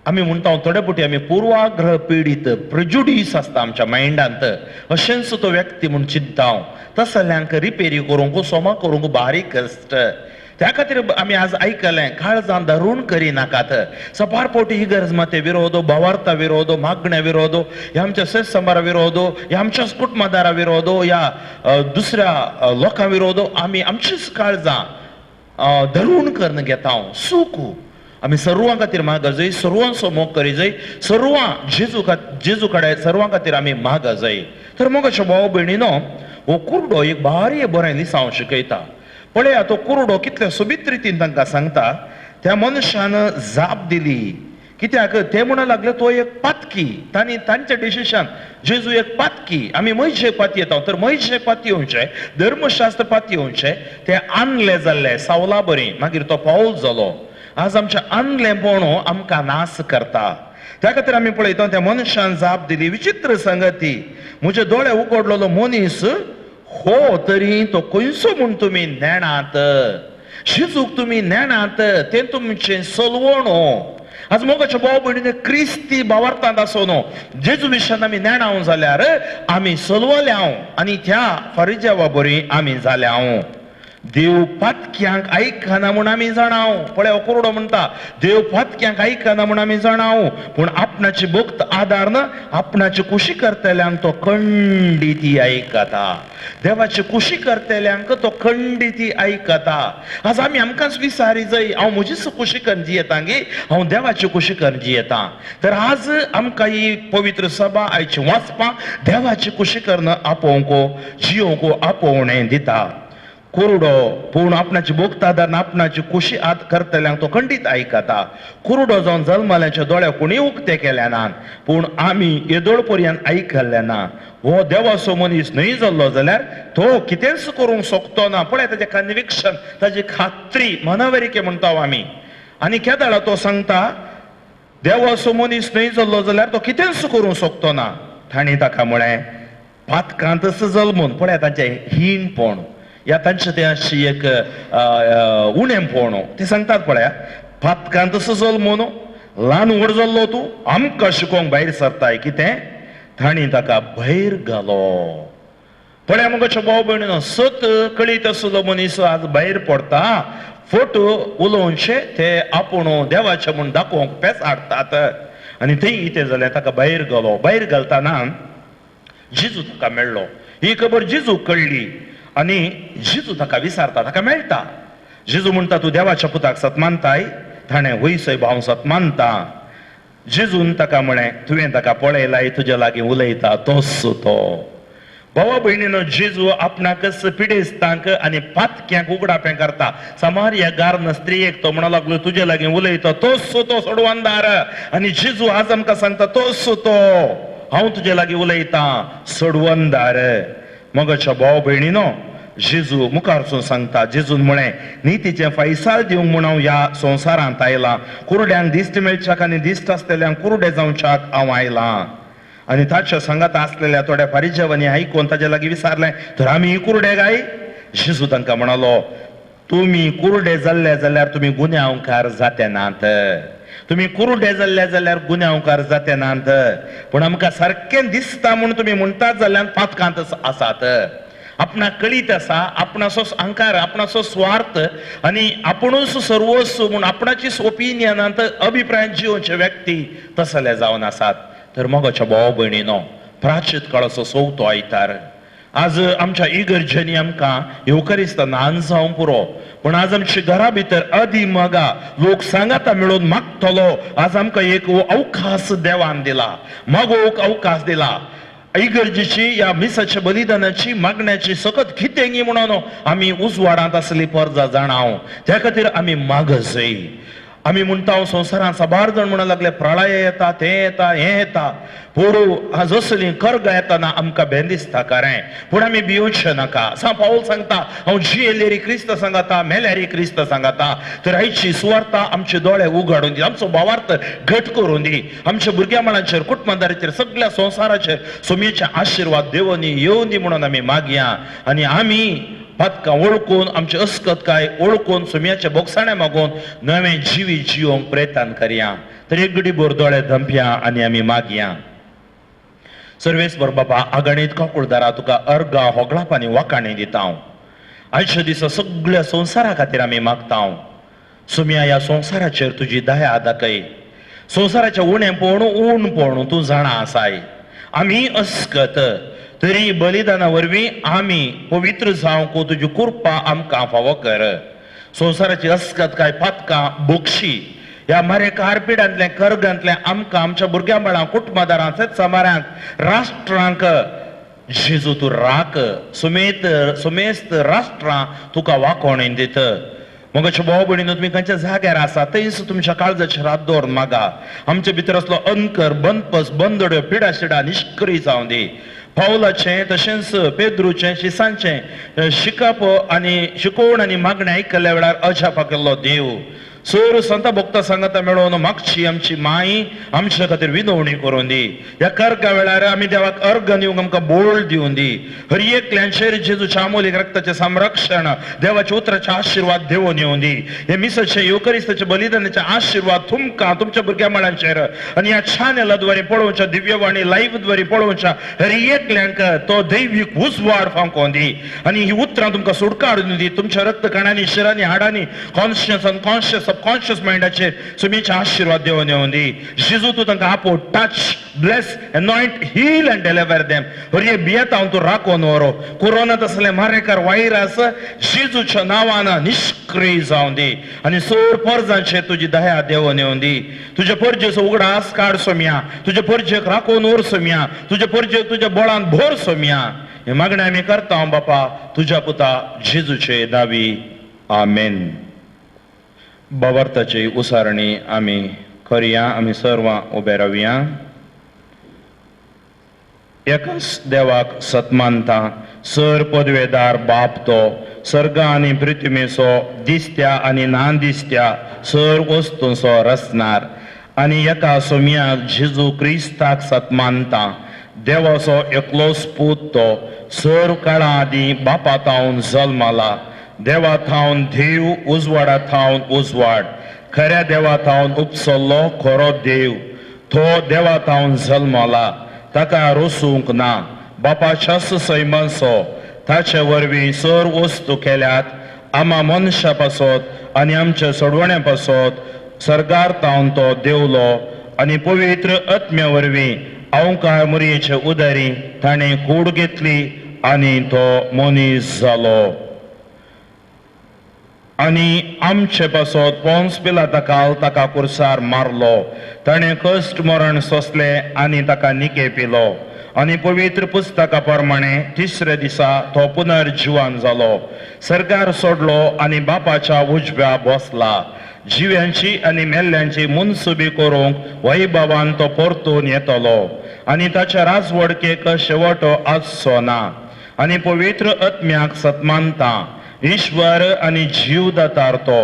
आमी म्हणटा थोडे फावटी आमी पूर्वाग्रह पिडीत, प्रेजुडीस आसता आमच्या मायंडांत, अशेंच तो व्यक्ती म्हूण चिंता. तसल्यांक रिपेरी करूंक, सोमा करूंक बारीक कश्ट. त्या खातीर आमी आज आयकलें, काळजां धरून करिनाकात. सपार फावटी ही गरज माते विरोध, भावार्था विरोध, मागण्या विरोध, ह्या आमच्या शेतसंबारा विरोध, ह्या आमच्याच कुटुंबादारा विरोध, ह्या दुसऱ्या लोकां विरोध आमी आमचीच काळजां धरून करून घेता. सुख आमी सर्वां खातीर माग जाय, सर्वांचो मोग करी जाय, सर्वां जेजू कडेन सर्वां खातीर आमी माग जाय. तर मोगाच्या भाव भयणीनो, हो कुरडो एक भारी बरें लिसांव शिकयता. पळया तो कुरडो कितले सोबीत रितीन तांकां सांगता. त्या मनशान जाप दिली, कित्याक ते म्हणूंक लागले तो एक पातकी. तांणी तांचे डिसिशन, जेजू एक पातकी, आमी म्हयशेक पातयेता, तर म्हयशेक पातयेवचें, धर्मशास्त्र पातयेवचें, ते आणले जाल्ले सावला बरी. मागीर तो पावल जालो. आज आमचें आणलेंपण आमकां नाश करता. त्या खातीर आमी पळयता त्या मनशान जाप दिली, विचित्र संगती, म्हजे दोळे उगडलेलो मनीस हो तरी तो खंयचो म्हूण तुमी नेणात, शिजूक तुमी नेणात, तें तुमचें सलवण. आज मोगाच्या भाव भयणीने, क्रिस्ती भावार्थांत आसो न्हू, जेजू विशयान आमी नेणाव जाल्यार आमी सलवल्या आनी त्या फारिजेवा बरी आमी जाल्या. देव पातक्यांक आयकना म्हूण आमी जाणाव. पळय हो कुरडो म्हणटा, देव पातक्यांक आयकना म्हूण आमी जाणाव, पूण आपणाची भक्त आदार ना आपणाची कुशी करतल्यांक तो खंडिती आयकता. देवाची कुशी करतल्यांक तो खंडिती आयकता. आज आमी आमकांच विसारी जाय, हांव म्हजीच कुशी करून जियेता गे, हांव देवाची कुशी करून जियेता. तर आज आमकां ही पवित्र सभा आयची वाचपां देवाची कुशी करून आपोवंक, जियोवंक आपोवणें दिता. कुरडो पूण आपणाची भक्त आदार आपणाची कुशी आद करतल्यांक तो खंडीत आयकता. कुरडो जावन जल्मल्यांच्या दोळ्या कोणीय उक्ते केल्या ना, पूण आमी येदोळ पर्यंत आयकल्ले ना. हो देवाचो मनीस न्हय जाल्लो जाल्यार तो कितेंच करूंक शकतो ना. पळय ताजें कन्विक्शन, ताजी खात्री, मनवरिके म्हणटा आमी. आनी केदाळा तो सांगता देवाचो मनीस न्हय जाल्लो जाल्यार तो कितेंच करूंक शकतो ना. तांणी ताका म्हळें पातकांतच जल्मून. पळय तांचें हीणपण या तांचे तें अशी एक उणेंपण ते सांगतात. पळया पातकांत जल्मून ल्हान व्हड जाल्लो तूं आमकां शिकोवंक भायर सरताय कितें. तांणी ताका भायर घालो. पळया मुगो भाव भयणीनो, सत कळीत आसलो मनीस आज भायर पडटा, फोट उलोवचे ते आपूण देवाचे म्हूण दाखोवंक पेस हाडटात. आनी थंय कितें जालें, ताका भायर घालो. भायर घालतना जेजू ताका मेळ्ळो. ही खबर जेजूक कळ्ळी आनी जेजू ताका विचारता, ताका मेळटा. जेजू म्हणटा, तूं देवाच्या पुताक सत मानताय? ताणें वय सायब, हांव सत मानता. जेजून ताका म्हळें, तुवें ताका पळयलाय, तुज्या लागीं उलयता तोच तो. भावा भयणीनो, जेजू आपणाकच पिडेस्तांक आनी पातक्यांक उगडापें करता. समारिया गार्न स्त्रियेक तो म्हणूंक लागलो, तुज्या लागीं उलयता तोच तो सोडवंदार. आनी जेजू आज आमकां सांगता, तोच तो, हांव तुज्या लागीं उलयतां सोडवंदार. मोगाच्या भाव भयणीनो, जेजू मुखारसून सांगता, जेजून म्हळें, नितीचें फैसाल दिवंक म्हूण हांव ह्या संवसारांत आयलां. कुरड्यांक दिश्ट मेळच्याक आनी दिश्ट आसतल्यांक कुरडे जावच्याक हांव आयलां. आनी ताच्या सांगात आसलेल्या थोड्या फारिजेवांनी आयकून ताच्या लागीं विचारलें, तर आमी कुरडे काय? जेजू तांकां म्हणालो, तुमी कुरडे जाल्ले जाल्यार तुमी गुन्यांवकार जाते नात. तुमी कुरडे जाल्ले जाल्यार गुन्यांवकार जाते नात, पूण आमकां सारकें दिसता म्हूण तुमी म्हणटात जाल्यार पातकांत आसात. आपणाक कळीत आसा, आपणाचो अहंकार, आपणाचो स्वार्थ आनी आपुणूच सर्वस्व म्हूण आपणाचीच ओपिनियनांत अभिप्रायान जिवचे व्यक्ती तसले जावन आसात. तर मोगाच्या भाव भयणीनो, प्राचीत काळाचो चवथो आयतार आज आमच्या इगर्जेनी आमकां येवकरिस्त न्हान जावंक पुरो, पूण आज आमच्या घरा भितर अदी मगा लोक सांगाता मेळून मागतलो. आज आमकां एक अवकाश देवान दिला, मागोवंक अवकाश दिला. इगर्जेची ह्या मिसाच्या बलिदानाची मागण्याची सकत कितें म्हणून आमी उजवाडांत आसली परजा जाणाव, त्या खातीर आमी मागजय. आमी म्हणटा संवसारांत साबार जाण म्हणूंक लागले, प्रळय येता, तें येता, हें येता, पोरू आज असलीं कर्गां येताना आमकां भें दिसता खरें, पूण आमी भियोवचें नाका. सांत पावल सांगता, हांव जियेल्यारी क्रिस्त सांगाता, मेल्यारी क्रिस्त सांगाता. तर आयची सुवार्ता आमचे दोळे उगाडून दी, आमचो भावार्थ घट करून दी, आमच्या भुरग्या मळांचेर, कुटुंबादाराचेर, सगळ्या संवसाराचेर सोमयेचे आशिर्वाद देवांनी येवन दी म्हणून आमी मागया. आनी आमी पातकां वळखून आमची अस्कतकाय वळखून सुम्याच्या बोगसाण्या मागून नवें जिवीत जिवंक प्रयत्न करया. तर एक घडी भर दोळे धंपया आनी आमी मागया. सर्वेस्पर बाबा आगणीत काकुळदारा तुका अर्गां होगळाप आनी वाकाणी दिता हांव. आयच्या दिसा सगळ्या संवसारा खातीर आमी मागता हांव. सुम्या ह्या संवसाराचेर तुजी दया दाखय. संवसाराचें उणें पळोवन ऊण पळोवन तूं जाणा आसाय. आमी अस्कत तरी बलिदाना वरवीं आमी पवित्र जावंक तुजी कृपा आमकां फावो कर. संवसाराची अस्कत काय पातकां बक्षी ह्या मारेकार पिडांतलें कर्गांतलें आमकां आमच्या भुरग्यां बाळांक कुटुंबादारांक शेतसामाऱ्यांक राष्ट्रांक जेजू तूं राख. सुमेत सुमेस्त राष्ट्रां तुका वाकोण दित. मगाच्या भाव भयणीनो तुमी खंयच्या जाग्यार आसा थंयच तुमच्या काळजाचेर हात दवरून मागा. आमचे भितर असलो अंकर बंदपस बंदड्यो पिडाशिडा निश्क्रीय जावं दी. पावलाचें तशेंच पेद्रूचें शिसांचें शिकप आनी शिकोवण आनी मागणें आयकल्ल्या वेळार अजापा केल्लो देव सर संता भोक्ता सांगता मेळोवन मागची आमची माई आमच्या खातीर विनवणी करून दी. ह्या कर्गा वेळार आमी देवाक अर्घ दिवंक आमकां बोळ दिवन दी. हर एकल्याचेर जेजूच्या आमोलीक रक्ताचें संरक्षण देवाच्या उतराचे आशिर्वाद देवून येवन दी. हे मिसाचे येवकरिस्ताचे बलिदानाचे आशिर्वाद तुमकां तुमच्या भुरग्या माळांचेर आनी ह्या चॅनलाद्वारे पळोवच्या दिव्यवाणी लायव्हद्वारे पळोवच्या हर एकल्यांक तो दैवीक उजवाड फांकोवन दी आनी ही उतरां तुमकां सुटका हाडून दी. तुमच्या रक्तकणांनी शिरांनी हाडांनी कॉन्शियस अनकॉन्शियस सबकॉन्शियस मायंडाचेर सुमीचे आशिर्वाद देवन येवन दी. जेजू तूं तांकां आपो touch bless anoint heal and deliver them. हर भियेता हांव तूं राखून व्हरो. कोरोना तसले मारेकार वायरस जेजूच्या नांवान निश्क्रीय जावन दी आनी सोर परजांचेर तुजी दया देवन येवन दी. तुज्या परजेचो उगडास काड सोम्या. तुज्या परजेक राखून व्हर सोम्या. तुज्या परजेक तुज्या बोळान भर सोम्या. हे मागणें आमी करता हांव बापा तुज्या पुता जेजूचे नांवी. आमेन. बाबार्थाची उसारणी आमी करया. आमी सर्वां उबे रावया. एकाच देवाक सतमानता सर पदवेदार बाप तो सर्ग आनी पृथ्वीचो दिसत्या आनी ना दिसत्या सर वस्तूंचो रचणार आनी एका सोम्याक जेजू क्रिस्ताक सतमानता देवाचो एकलोच पूत तो सर काळा आदीं बापा थावन जल्माला देवा थावन देव उजवाडा थावन उजवाड खऱ्या देवा थावन उपसल्लो खरो देव तो देवा थावन जल्मला ताका रोसूंक ना बापाच्या सैमांचो ताचे वरवीं सर वस्तू केल्यात आमा मनशा पासत आनी आमच्या सोडवण्या पासत सर्गार थावन तो देवलो आनी पवित्र आत्म्या वरवीं अवकार मुरयेचे उदारी ताणें कूड घेतली आनी तो मनीस जालो आनी आमचे पासत पोन्स पिलाता काल ताका कुर्सार मारलो. ताणें कश्ट मरण सोंसलें आनी ताका निके पिलो आनी पवित्र पुस्तका प्रमाणे तिसऱ्या दिसा तो पुनर्जिवन जालो. सर्गार सोडलो आनी बापाच्या उजव्या बसला. जिव्यांची आनी मेल्ल्यांची मुनसुबी करूंक वैभवान तो परतून येतलो आनी ताच्या राजवडकेक शेवटो आसचो ना. आनी पवित्र आत्म्याक सतमानता ईश्वर आनी जीव दातार तो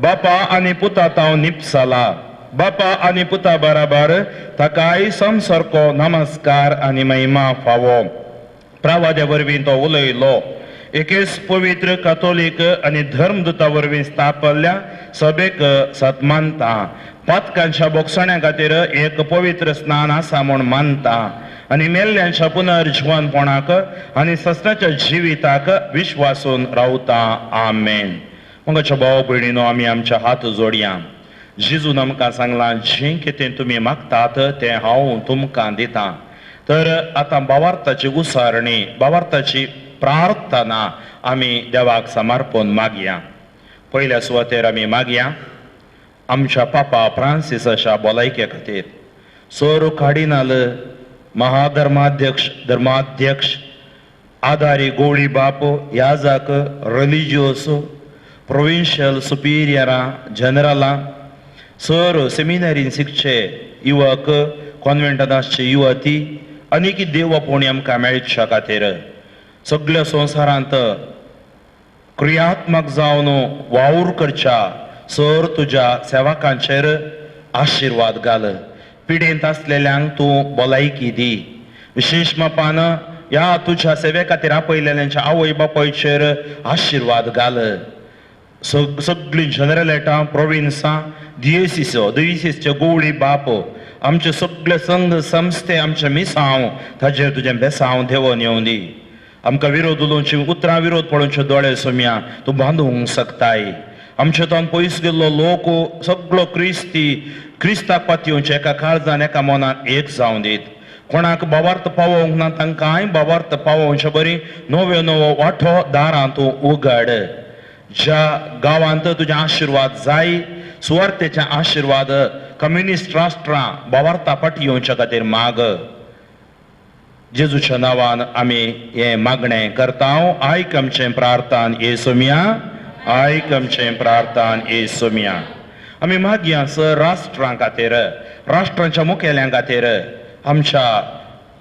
बापा आनी पुता ताव निपसाला. बापा आनी पुता बराबर ताकाय समसारको नमस्कार आनी महिमा फावो. प्रवाद्या वरवीं तो उलयलो. एकेच पवित्र कातोलीक आनी धर्मदूता वरवीं स्थापल्ल्या सभेक सतमानता. पातकांच्या बोगसण्या खातीर एक पवित्र स्नान आसा म्हूण मानता आनी मेल्ल्यांच्या पुनर्जिवनपणाक आनी सस्नाच्या जिविताक विश्वासून रावता. आमेन. मगाच्या भाव भयणीनो आमी आमच्या हात जोडया. जेजून आमकां सांगलां जें कितें तुमी मागतात तें हांव तुमकां दितां. तर आतां भावार्थाची उसारणी भावार्थाची प्रार्थना आमी देवाक समर्पण मागया. पयल्या सुवातेर आमी मागया आमच्या पापा फ्रांसिसाच्या भलायके खातीर. सोर काडिनाल महाधर्माध्यक्ष धर्माध्यक्ष आदारी गोळी बाप याजाक रिलिजियोस प्रोविन्शियल सुपिरियरां जनरलां सर सेमिनारीन शिकचे युवक कॉन्वेंटांत आसचे युवती आनी की देव आपोवणी आमकां मेळच्या खातीर सगळ्या संवसारांत क्रियात्मक जावन वावर करच्या सर तुज्या सेवकांचेर आशिर्वाद घाल. पिडेंत आसलेल्यांक तूं भलायकी दी. विशेश मापान ह्या तुज्या सेवे खातीर आपयलेल्यांच्या आवय बापायचेर आशिर्वाद घाल. सगळीं जनरलेटां, प्रोविन्सां, दियेसीसो दियेसीसचे गोवळी बाप, आमचे सगळे संघ संस्थे, आमचे मिसांव ताजेर तुजें बेसांव देवोन येवं दी. आमकां विरोध उलोवची उतरां विरोध पळोवचे दोळे सोम्या तूं बांदूंक शकताय. आमचे तावन पयस गेल्लो लोक सगळो क्रिस्ती क्रिस्ताक पातयेवचे एका काळजान एका मनान एक जावं दीत. कोणाक बावार्थ पावोवंक ना तांकांय बावार्थ पावोवचे बरी नव्यो नवो वांटो दारां तूं उगड. ज्या गांवांत तुजे आशिर्वाद जाय सुवार्थेचे आशिर्वाद कम्युनिस्ट राष्ट्रां बावार्था फाटी येवच्या खातीर माग. जेजूच्या नांवान आमी हें मागणें करता. आयक आमचें प्रार्थन येसोमिया, आयक आमचें प्रार्थन येसोमिया. आमी मागया सर राष्ट्रां खातीर, राष्ट्रांच्या मुखेल्यां खातीर, आमच्या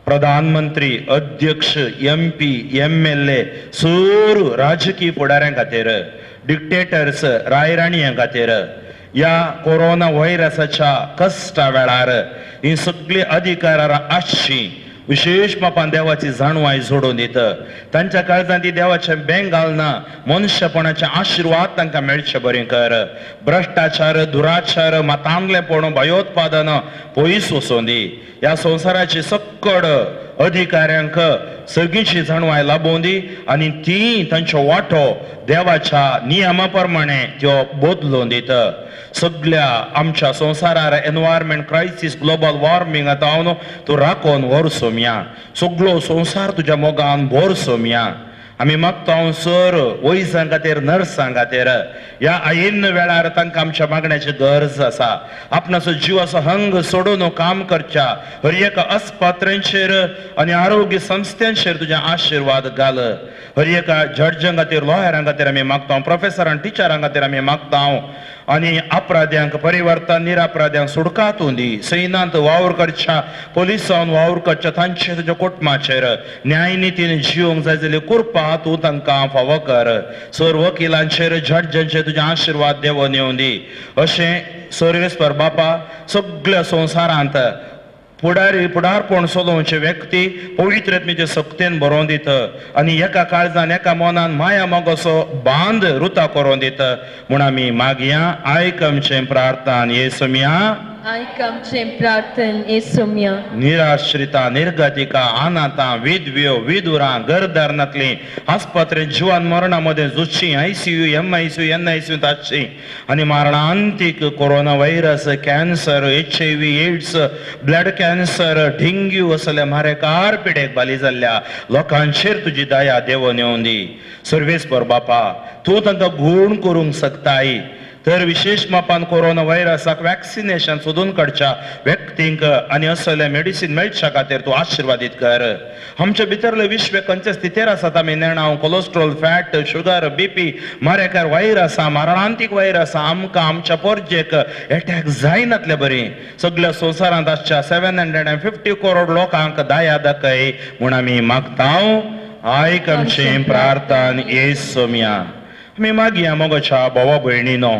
प्रधानमंत्री, अध्यक्ष, M P, M L A, sir राजकीय फुडाऱ्यां खातीर, डिक्टेटर्स, रायराणयां खातीर, ह्या कोरोना व्हायरसाच्या कश्टा वेळार ही सगळीं अधिकारां आसची विशेश मापान देवाची जाणवाय जोडून दित. तांच्या काळजांत ती देवाचें बेंग घालना मनशेपणाचे आशिर्वाद तांकां मेळचे बरें कर. भ्रश्टाचार, दुराचार, मातांगलेपण, भयोत्पादन पयस वचों दी. ह्या संवसाराची सक्कड अधिकाऱ्यांक सगळींची जाणवाय लाबोवं दी आनी ती तांचो वांटो देवाच्या नियमा प्रमाणे त्यो बदलून दित. सगळ्या आमच्या संवसारार एनवायरमेंट क्रायसीस, ग्लोबल वॉर्मिंग आतां तूं राखोन व्हर सोम्या. सगळो संवसार तुज्या मोगान भर सोम्या. आमी मागता सर वैजां खातीर, नर्सां खातीर, ह्या आयिन्न वेळार तांकां आमच्या मागण्याची गरज आसा. आपणाचो जिवाचो हंग सोडून काम करच्या हर एका आस्पत्र्यांचेर आनी आरोग्य संस्थांचेर तुज्या आशिर्वाद घाल. हर एका जड्जां खातीर, लॉयरां खातीर आमी मागता, प्रोफेसरां, टिचरां खातीर आमी मागता. आनी अपराध्यांक परिवर्तन, निरापराध्यांक सुडकात दी. सैनांत वावर करच्या, पोलिसांत वावर करच्या तांचे तुज्या कुटुंबाचेर न्यायनितीन जिवंक जाय जाल्यार कृपा तूं तांकां फावो कर. सर वकिलांचेर, जड्जांचेर तुजे आशिर्वाद देवोन येवं दी. अशें सर्वेस्पर बापा सगळ्या संवसारांत फुडारी फुडारपण चलोवचे व्यक्ती पवित्रत्मेचे सक्तेन बरोवन दित आनी एका काळजान एका मनान माया मोगाचो बांद रुता करोवन दित म्हूण आमी मागया. आयक आमचें प्रार्थन येसोमिया, आयक आमचें प्रार्थन येसोमिया. निराश्रितां, निर्गतिकां, अनाथां, विधव्यो, विधुरां, घरदार नातलीं, आस्पत्रेंत जिवान मरणा मदें झुजचीं, I C U, M I C U, N I C U आसचीं आनी मारणांतीक corona virus, cancer, H I V, AIDS, blood cancer, dengue असल्या मारेकार पिडेक बाली जाल्ल्या लोकांचेर तुजी दया देवोन येवं दी. सर्वेस्पर बापा तूं तांकां गूण करूंक शकताय. तर विशेश मापान कोरोना व्हायरसाक वॅक्सिनेशन सोदून काडच्या व्यक्तींक आनी असले मेडिसीन मेळच्या खातीर तूं आशिर्वादीत कर. आमच्या भितरले विश्व खंयचे स्थितीर आसात आमी नेणा. कोलेस्ट्रॉल, फॅट, शुगर, बीपी मारेकार व्हायरस, मारणांतीक व्हायरस आमकां आमच्या पोरजेक एटॅक जायनातले बरी. सगळ्या संवसारांत आसच्या 750 करोड लोकांक दया दाखय म्हूण आमी मागता. आयक आमचें प्रार्थन येसोमिया. आमी मागया मोगाच्या भावा भयणीनो,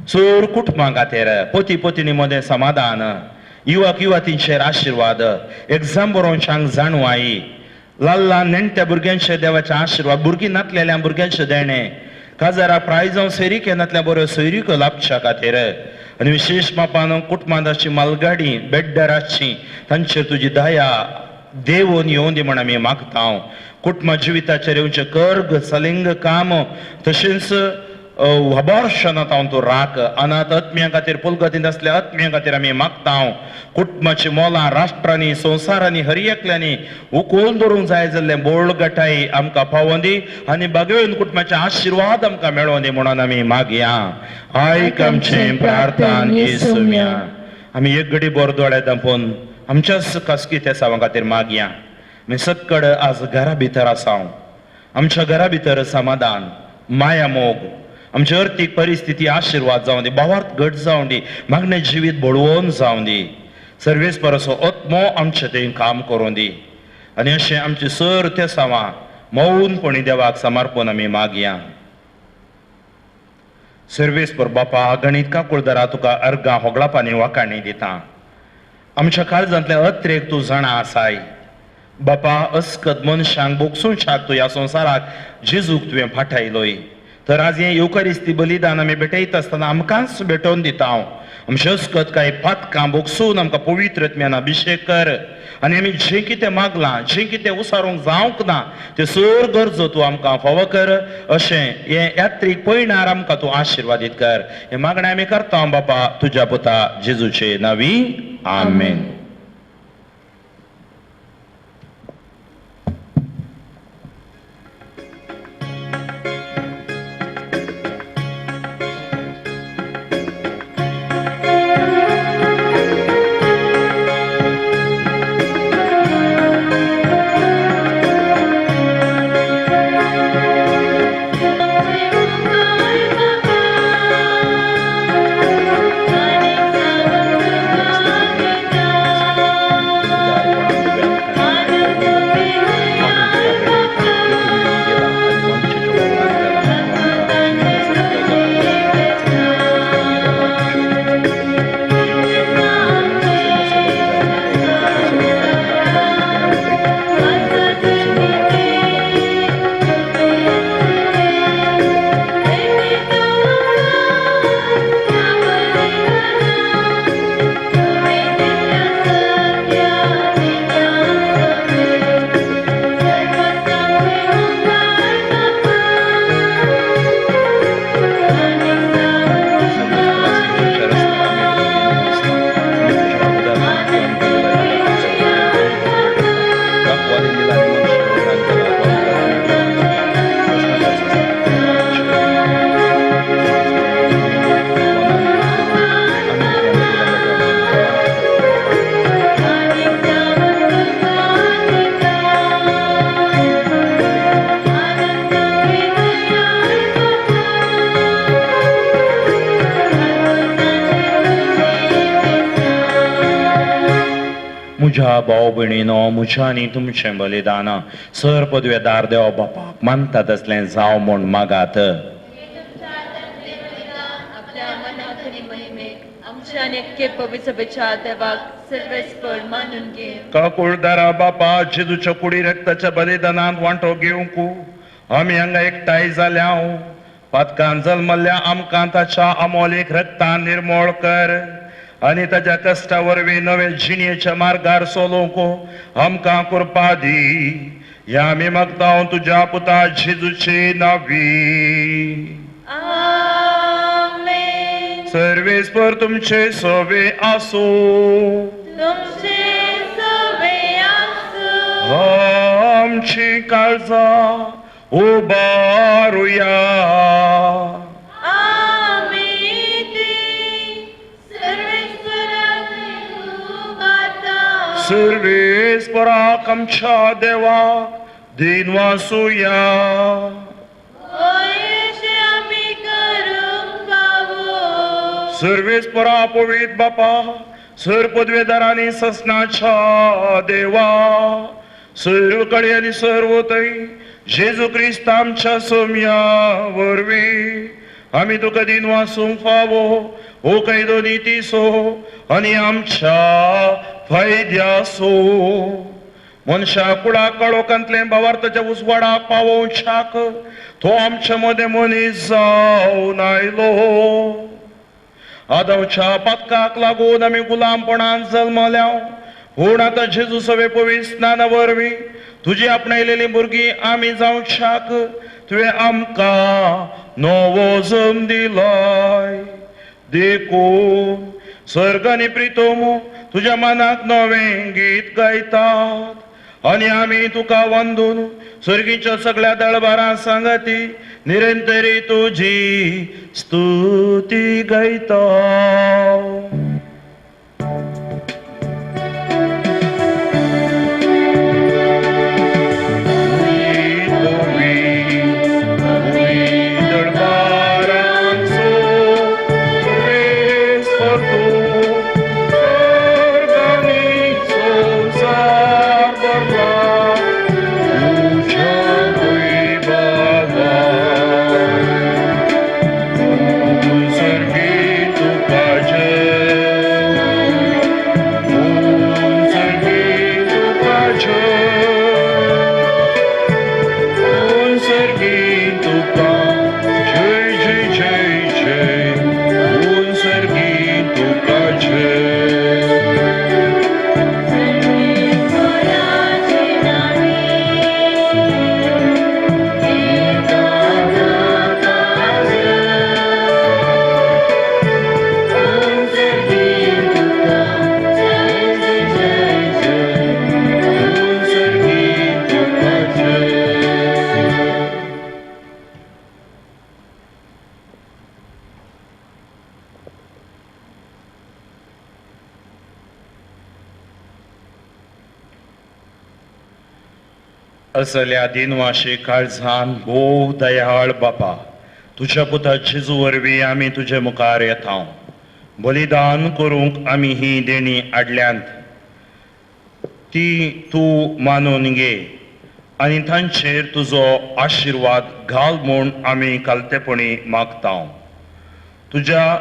चड कुटुंबां खातीर, पती पत्नी मदें समाधान, युवक युवतींचेर आशिर्वाद, एग्जाम बरोवच्यांक जाणवाय, ल्हान ल्हान नेणट्या भुरग्यांचे देवाचे आशिर्वाद, भुरगीं नातलेल्या भुरग्यांचें देणें, काजारा प्राय जावं सोयरीके नातल्या बऱ्यो सोयरीको लाबच्या खातीर आनी विशेश मापान कुटुंबांत आसची मालगाडी बेड्डार आसची तांचेर तुजी दया देवोन येवं दी म्हूण आमी मागता. कुटुंब जिविताचेर येवचें कर्ग, सलिंग काम, तशेंच अबॉर्शनांत हांव तूं राख. अनाथ आत्म्यां खातीर, पुलगतींत आसल्या आत्म्यां खातीर आमी मागता. कुटुंबाची मोलां राष्ट्रांनी, संवसारांनी, हर एकल्यांनी उखलून धरूंक जाय जाल्लें बोळगटाय आमकां पावों दी आनी बागेवन कुटुंबाचे आशिर्वाद आमकां मेळों दी म्हणून आमी मागया. आयक आमचें प्रार्थन येसोमिया. आमी एक घडी बोर दोळे दांपून आमच्याच खासगी तेसांवा खातीर मागया. आमी सक्कड आज घरा भितर आसा. आमच्या घरा भितर समाधान, माया, मोग, आमची अर्थीक परिस्थिती आशिर्वाद जावं दी, भावार्थ घट जावं दी, मागणें जिवीत बळवोन जावं दी. सर्वेस्पराचो आत्मो आमचें थंय काम करूं दी आनी अशें आमचें सर तेसांवां मौनपणी देवाक समर्पण आमी मागया. सर्वेस्पर बापा, गणीत काकुळदारा तुका अर्गां होगळापानी वाकाणी दिता. आमच्या काळजांतल्या अत्रेक तूं जाणा आसाय. बापा अस्कत मनशांक भोगसून तूं ह्या संवसाराक जेजूक तुवें फाटायलोय. तर आज हें येवकारिस्ती बलिदान आमी भेटयता आसतना आमकांच भेटोवन दिता हांव. आमचे अस्कत कांय पातकां भोगसून आमकां पवित्र आत्म्यान अभिशेक कर आनी आमी जें कितें मागलां, जें कितें उसारूंक जावंक ना त्यो सर गरजो तूं आमकां फावो कर. अशें हें यात्रीक पयणार आमकां तूं आशिर्वादीत कर. हें मागणें आमी करता बापा तुज्या पुता जेजूचे नांवी, आमेन. म्हज्या भाव भयणीनो, म्हज्या आनी तुमचें बलिदान सर पदवेदार देव बापाक मानता तसलें जावं म्हूण मागात. काकुळदारा बापा जेजूच्या कुडी रक्ताच्या बलिदानांत वांटो घेवंक आमी हांगा एकठांय जाल्या. पातकान जल्मल्ल्या आमकां ताच्या अमोलीक रक्तान निर्मोळ कर आनी ताच्या कश्टा वरवीं नवे जिणेच्या मार्गार चलोवंक आमकां कृपा दी. ह्या आमी मागता तुज्या पुता जेजूचे नांवी. आमेन. सर्वेस्पर तुमचे सवे आसूं. तुमचे सवे आसूं. आमची काळजां उबारुया. सर्वेस्पराक आमच्या देवाक दिन वासुया. सर्वेस्परा पवित्र बापा, सर पदवेदारांनी ससनाच्या देवा, सर्व कडे आनी सर्वतय जेजू क्रिस्त आमच्या सोम्या वरवीं आमी तुका दिन वासूंक फावो हो कायदो नितीसो आनी आमच्या फायद्यासो. मनशा कुळा कळोकांतलें भावार्थाच्या उजवाडाक पावोवच्याक तो आमच्या मदें मनीस जावन आयलो. आदवच्या पातकाक लागून आमी गुलामपणान जल्मल्या, पूण आतां जेजू सवे पवित्र स्नाना वरवीं तुजी आपणायलेली भुरगीं आमी जावच्याक तुवें आमकां नवो जम दिलाय. देखून सर्ग आनी प्रितोम तुज्या मनाक नवें गीत गायतात आनी आमी तुका वंदून सर्गीच्या सगळ्या दळबारां सांगती निरंतरी तुजी स्तुती गायता. Sergi tu तुका जय. असल्या दिनवाशी काळजान भोव दयाळ बापा, तुज्या पुता जेजू वरवीं आमी तुजे मुखार येता. बलिदान करूंक आमी ही देणी हाडल्यांत, ती तूं मानून घे आनी तांचेर तुजो आशिर्वाद घाल म्हूण आमी कालतेपणी मागता. तुज्या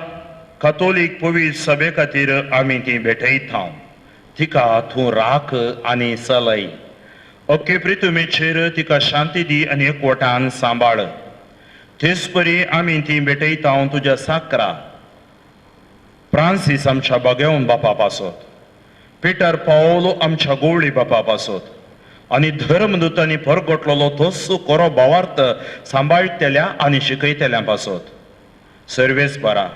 कातोलीक पवित्र सभे खातीर आमी ती भेटयता, तिका तूं राख आनी चलय. अख्खे प्रितुमेचेर तिका शांती दी आनी एकवटान सांबाळ. तेच परी आमी ती भेटयता तुज्या साकरा फ्रांसीस आमच्या बागेवन बापा पासत, पिटर पावलो आमच्या गोवळी बापा पासत आनी धर्मदूतांनी परगटलेलो तोच कोरो भावार्थ सांबाळटल्या आनी शिकयतल्या पासत. सर्वेस बरा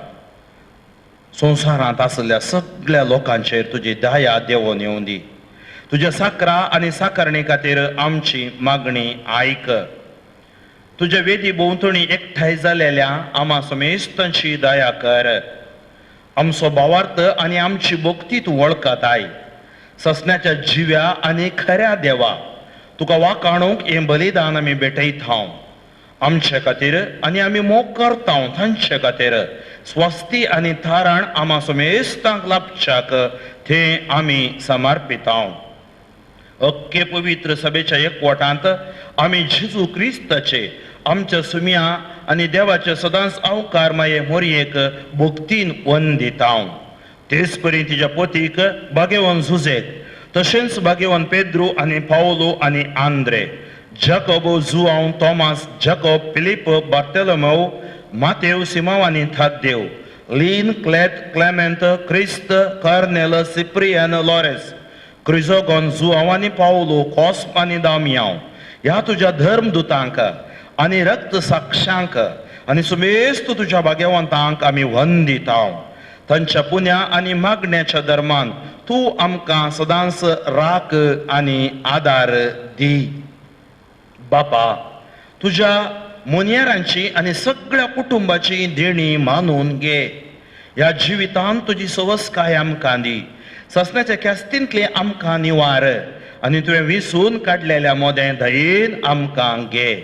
संवसारांत आशिल्ल्या सगळ्या लोकांचेर तुजी दया देवोन येवं दी. तुज्या साकरा आनी साकरणी खातीर आमची मागणी आयक. तुज्या वेदी भोंवतणी एकठांय जालेल्या आमा समेस्तांची दया कर. आमचो भावार्थ आनी आमची भक्ती तूं वळखताय. ससण्याच्या जिव्या आनी खऱ्या देवा, तुका वाखाणूंक हें बलिदान आमी भेटयता. आमचे खातीर आनी आमी मोग करता तांचे खातीर स्वस्ती आनी थाराण आमा समेस्तांक लाभच्याक तें आमी समर्पिता. अख्खे पवित्र सभेच्या एकवटांत आमी जेजू क्रिस्ताचे आमच्या सुम्या आनी देवाचे सदांच अवकार माये मोरयेक भक्तीन वंदिता. तेच परी तिच्या पोतीक भाग्यवान जुझेक, तशेंच भाग्यवान पेद्रू आनी पावलो आनी Andre, Jacob, Joao, Thomas, Jacob, Philip, Bartholomew, Matew, Simao आनी थाद्देव, लीन, क्लेत, क्लेमेंत, क्रिस्त, कर्नेल, सिप्रियन, लॉरेस, क्रिजोगॉन, जुआंव आनी पावलो, कॉस्म आनी दामियांव ह्या तुज्या धर्मदूतांक आनी रक्त साक्षांक आनी सुमेस्त तुज्या भाग्यवंतांक आमी वंदिता. तांच्या पुण्या आनी मागण्याच्या धर्मान तूं आमकां सदांच राख आनी आदार दी. बापा, तुज्या मोनयारांची आनी सगळ्या कुटुंबाची देणी मानून घे. ह्या जिवितांत तुजी सवसकाय आमकां दी. ससण्याच्या ख्यास्तींतले आमकां निवार आनी तुवें विसून काडलेल्या मोदें दयेन आमकां घे.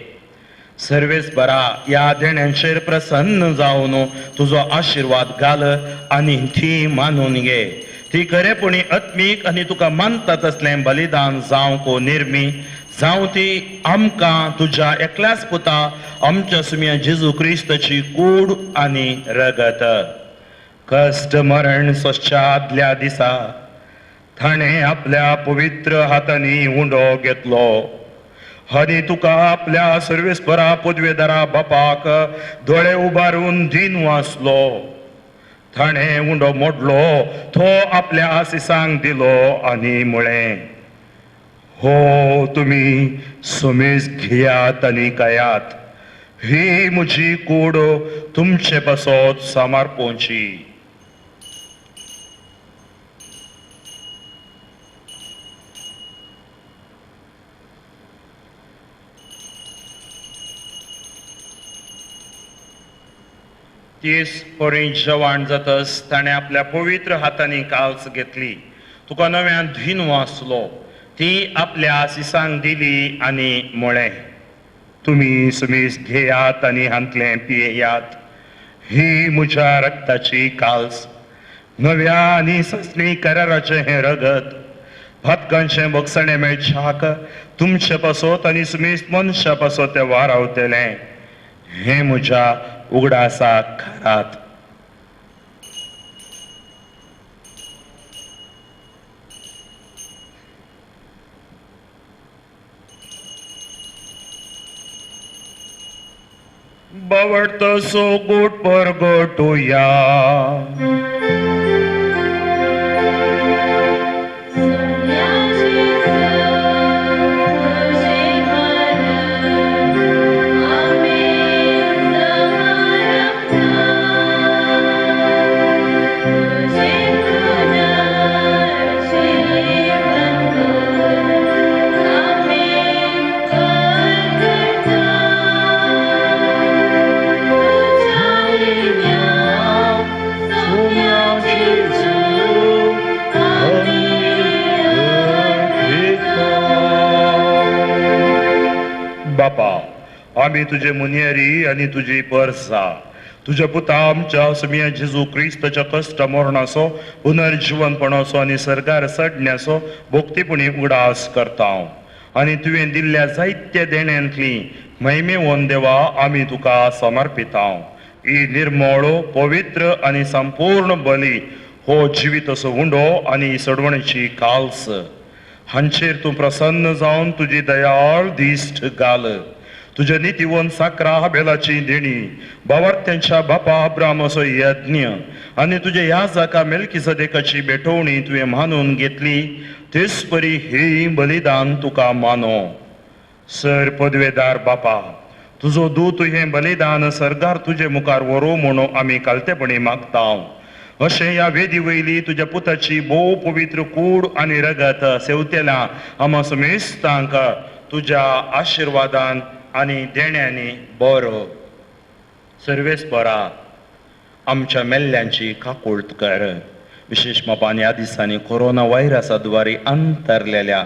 सर्वेस बरा ह्या देण्यांचेर प्रसन्न जावन तुजो आशिर्वाद घाल आनी ती मानून घे. ती खरेपणी आत्मीक आनी तुका मानता तसलें बलिदान जावंक निर्मी जावं ती आमकां तुज्या एकल्याच पुता आमच्या सुम्या जेजू क्रिस्ताची कूड आनी रगत. कश्ट मरण सोंसच्या आदल्या दिसा ताणें आपल्या पवित्र हातांनी उंडो घेतलो आनी तुका आपल्या सर्वेस्परा पदवेदारा बापाक दोळे उबारून दिन वाचलो. ताणें उंडो मोडलो, तो आपल्या आसिसांक दिलो आनी म्हळें, हो तुमी समेज घेयात आनी खायात, ही म्हजी कूड तुमचे पासत समर्पोवची. तीस परी जवान जातस ताणें आपल्या पवित्र हातांनी काल्स घेतली, तुका नव्यान धीन वाचलो, ती आपल्या आसिसांक दिली आनी म्हळें, तुमी सुमीस घेयात आनी हांतलें पियेयात, ही म्हज्या रक्ताची काल्स, नव्या आनी ससणी कराराचें हें रगत, भातकांचें बगसणें मेळच्याक तुमचे पासत आनी सुमीस मनशा पासत तें वारावतलें, हें म्हज्या उगडासाक करात. बावडतो सो गोट परगटुया. आमी तुजे मुनियरी आनी तुजी परसा तुज्या पुता आमच्या सुमिया जेजू क्रिस्ताच्या कश्ट मरणाचो पुनर्जिवनपणाचो आनी सरकार चडण्याचो भोक्तीपणी उगडास करता आनी तुवें दिल्ल्या जायत्या देण्यांतली महिमेवन देवा आमी तुका समर्पिता. ही निर्मळ पवित्र आनी संपूर्ण बली हो जिविताचो उंडो आनी सडवणेची काल्स हांचेर तूं प्रसन्न जावन तुजी दयाळ दिश्ट घाल. तुज्या नितीवन साकरा हाबेलाची देणी बावार्थ्यांच्या बापा अब्रामाचो यज्ञ आनी तुज्या ह्या जाका मेलकीसदेकाची भेटवणी तुवें मानून घेतली तेच परी हे बलिदान तुका मानो. सर पदवेदार बापा तुजो दूत हें बलिदान सरदार तुजे मुखार व्हरूं म्हणून आमी कालतेपणी मागता. अशें ह्या वेदी वयली तुज्या पुताची भोव पवित्र कूड आनी रगत सेवतेल्या आमा समेस्तांक तुज्या आशिर्वादान आनी देण्यांनी बरो. सर्वेस्परा आमच्या मेल्ल्यांची काकूळत कर. विशेश मापान ह्या दिसांनी कोरोना व्हायरसा द्वारे अंतरलेल्या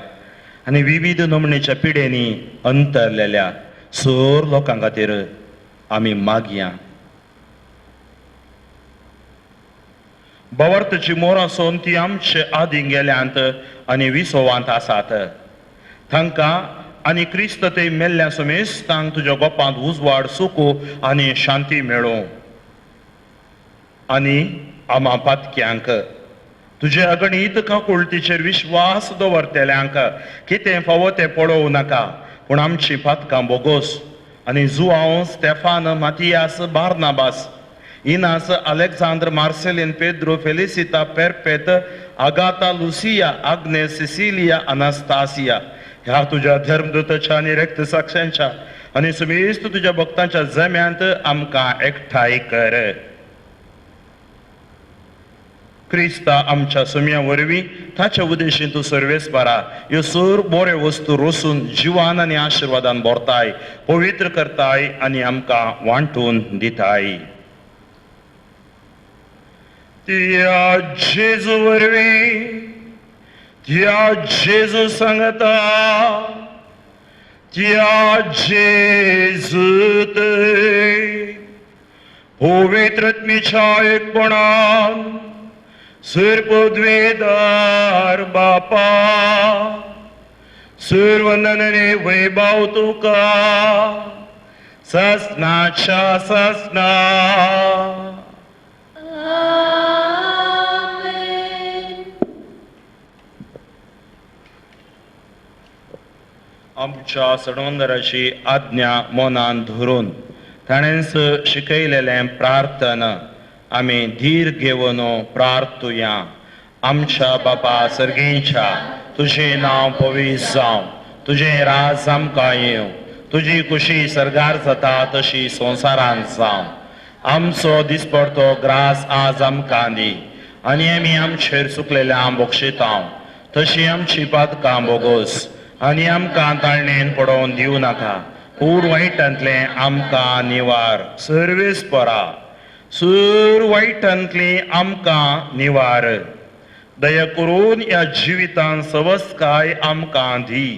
आनी विविध नमणेच्या पिडेंनी अंतरलेल्या सर लोकां खातीर आमी मागया. बावार्थाची मोर आसून ती आमचे आदीं गेल्यांत आनी विसवांत आसात तांकां आनी क्रिस्त ते मेल्ल्या समेस्तांक तुज्या गोपांत उजवाड सुकू आनी शांती मेळूं. आनी आमा पातक्यांक तुजे अगणीत काकुळतीचेर विश्वास दवरतल्यांक कितें फावो तें पळोवं नाका पूण आमची पातकां बोगोस आनी Joao Stefan Matias Barnabas Inas Alexander Marcelin Pedro Felicita Perpet Agatha Lucia Agnes Cecilia Anastasia ह्या तुज्या धर्मदूताच्या आनी रक्त साक्षांच्या आनी समेस्त तुज्या भक्तांच्या जम्यांत आमकां एकठांय कर. क्रिस्ता आमच्या सुम्या वरवीं ताच्या उदेशीन तूं सर्वेस्परा ह्यो सर बऱ्यो वस्तू रोसून जिवान आनी आशिर्वादान भरताय पवित्र करताय आनी आमकां वांटून दिताय. त्या जेजू वरवीं त्या जेजू सांगता त्या जेजूत पवित्रत्मीच्या एकपणान सर्वपदवेदार बापा सर्वनने वैभव तुका ससनाच्या ससना. आमच्या सडवंदराची आज्ञा मनान धरून ताणेंच शिकयलेलें प्रार्थना आमी धीर घेवन प्रार्थुया. आमच्या बापा सर्गींच्या तुजें नांव पवित्र जावं, तुजें राज आमकां येवं, तुजी खुशी सर्गार जाता तशी संवसारांत जावं. आमचो दिसपडतो ग्रास आज आमकां दी आनी आमी आमचेर चुकलेल्या बक्षिता तशी आमची पातकां बोगोस आनी आमकां ताळणेन पडोवन दिवं नाका पूण वायटांतलें आमकां निवार. सर्वेस्परा सर वायटांतली आमकां निवार. दया करून ह्या जिवितान सवस्काय आमकां दी.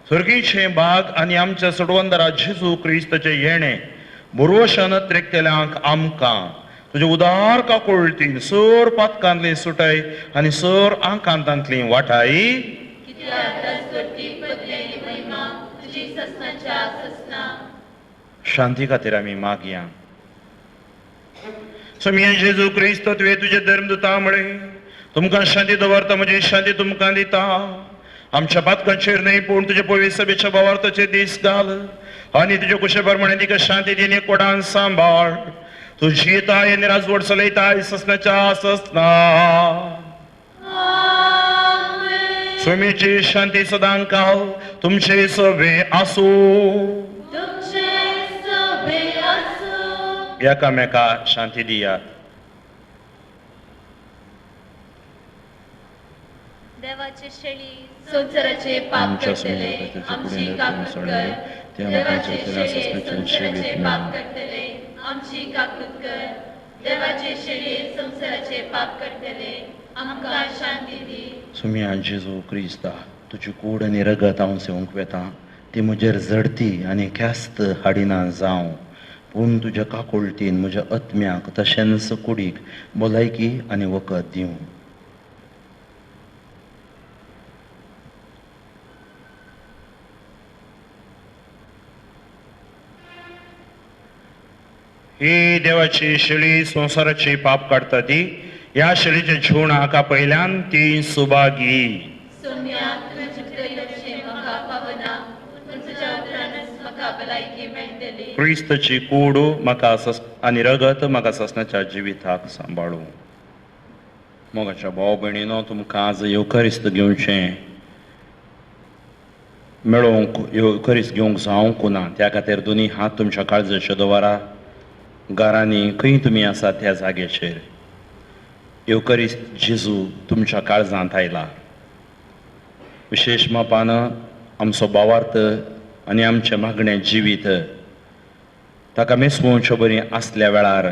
सर्गीचें भाग आनी आमच्या सडवंदरा जेजू क्रिस्ताचें येणें भरवशान त्रेकतेल्यांक आमकां तुजे उदार काकुळतीन सर पातकांतली सुटाय आनी सर आकांतांतली वाटाय. शांती खातीर आमी मागया. स्वामी जेजू क्रिस्त तुवें तुजे धर्मदूता म्हळें तुमकां शांती दवरता म्हजी शांती तुमकां दिता. आमच्या पातकांचेर न्हय पूण तुजे पवित्र सभेच्या भावार्थाचे दीस घाल आनी तुजे कुशे प्रमाणे तिका शांती दी कोडान सांबाळ. तूं जियेताय आनी राजवट चलयताय ससनाच्या ससना. स्वामीची शांती सदांकाल तुमचे सवे आसूं. एकामेका शांती दियात. देवाचे शेळी संवसाराचे पाप करतले आमची काकूत कर. देवाचे शेळी संवसाराचे पाप करतले आमची काकूत कर. देवाचे शेळी संवसाराचे पाप करतले आमकां शांती दी. सुम्या जेजू क्रिस्ता तुजी कूड आनी रगत हांव सेवंक वेता ती म्हजेर जडती आनी ख्यास्त हाडिना जावं, पूण तुज्या काकुळटीन म्हज्या आत्म्याक तशेंच कुडीक भलायकी आनी वखद दिवं. ही देवाची शेळी संवसाराची पाप काडटा ती ह्या शेळीचे जीवन हाका पयल्यान ती सुभागी. सोम्या तुवें चिंतलें म्हाका पावना, पूण तुज्या उतरानच म्हाका भलायकी मेळटली. क्रिस्तची कूड म्हाका आनी रगत म्हाका ससनाच्या जिविताक सांबाळूं. मोगाच्या भाव भयणीनो, तुमकां आज येवकरिस्त घेवचें मेळोवंक येवकरिस्त घेवंक जावंक ना, त्या खातीर दोनी हात तुमच्या काळजाचे दवरा. घरांनी खंय तुमी आसात त्या जाग्याचेर येवकरिस्त जेजू तुमच्या काळजांत आयला. विशेश मापान आमचो भावार्थ आनी आमचें मागणें जिवीत ताका मेसवोवचे बरी आसल्या वेळार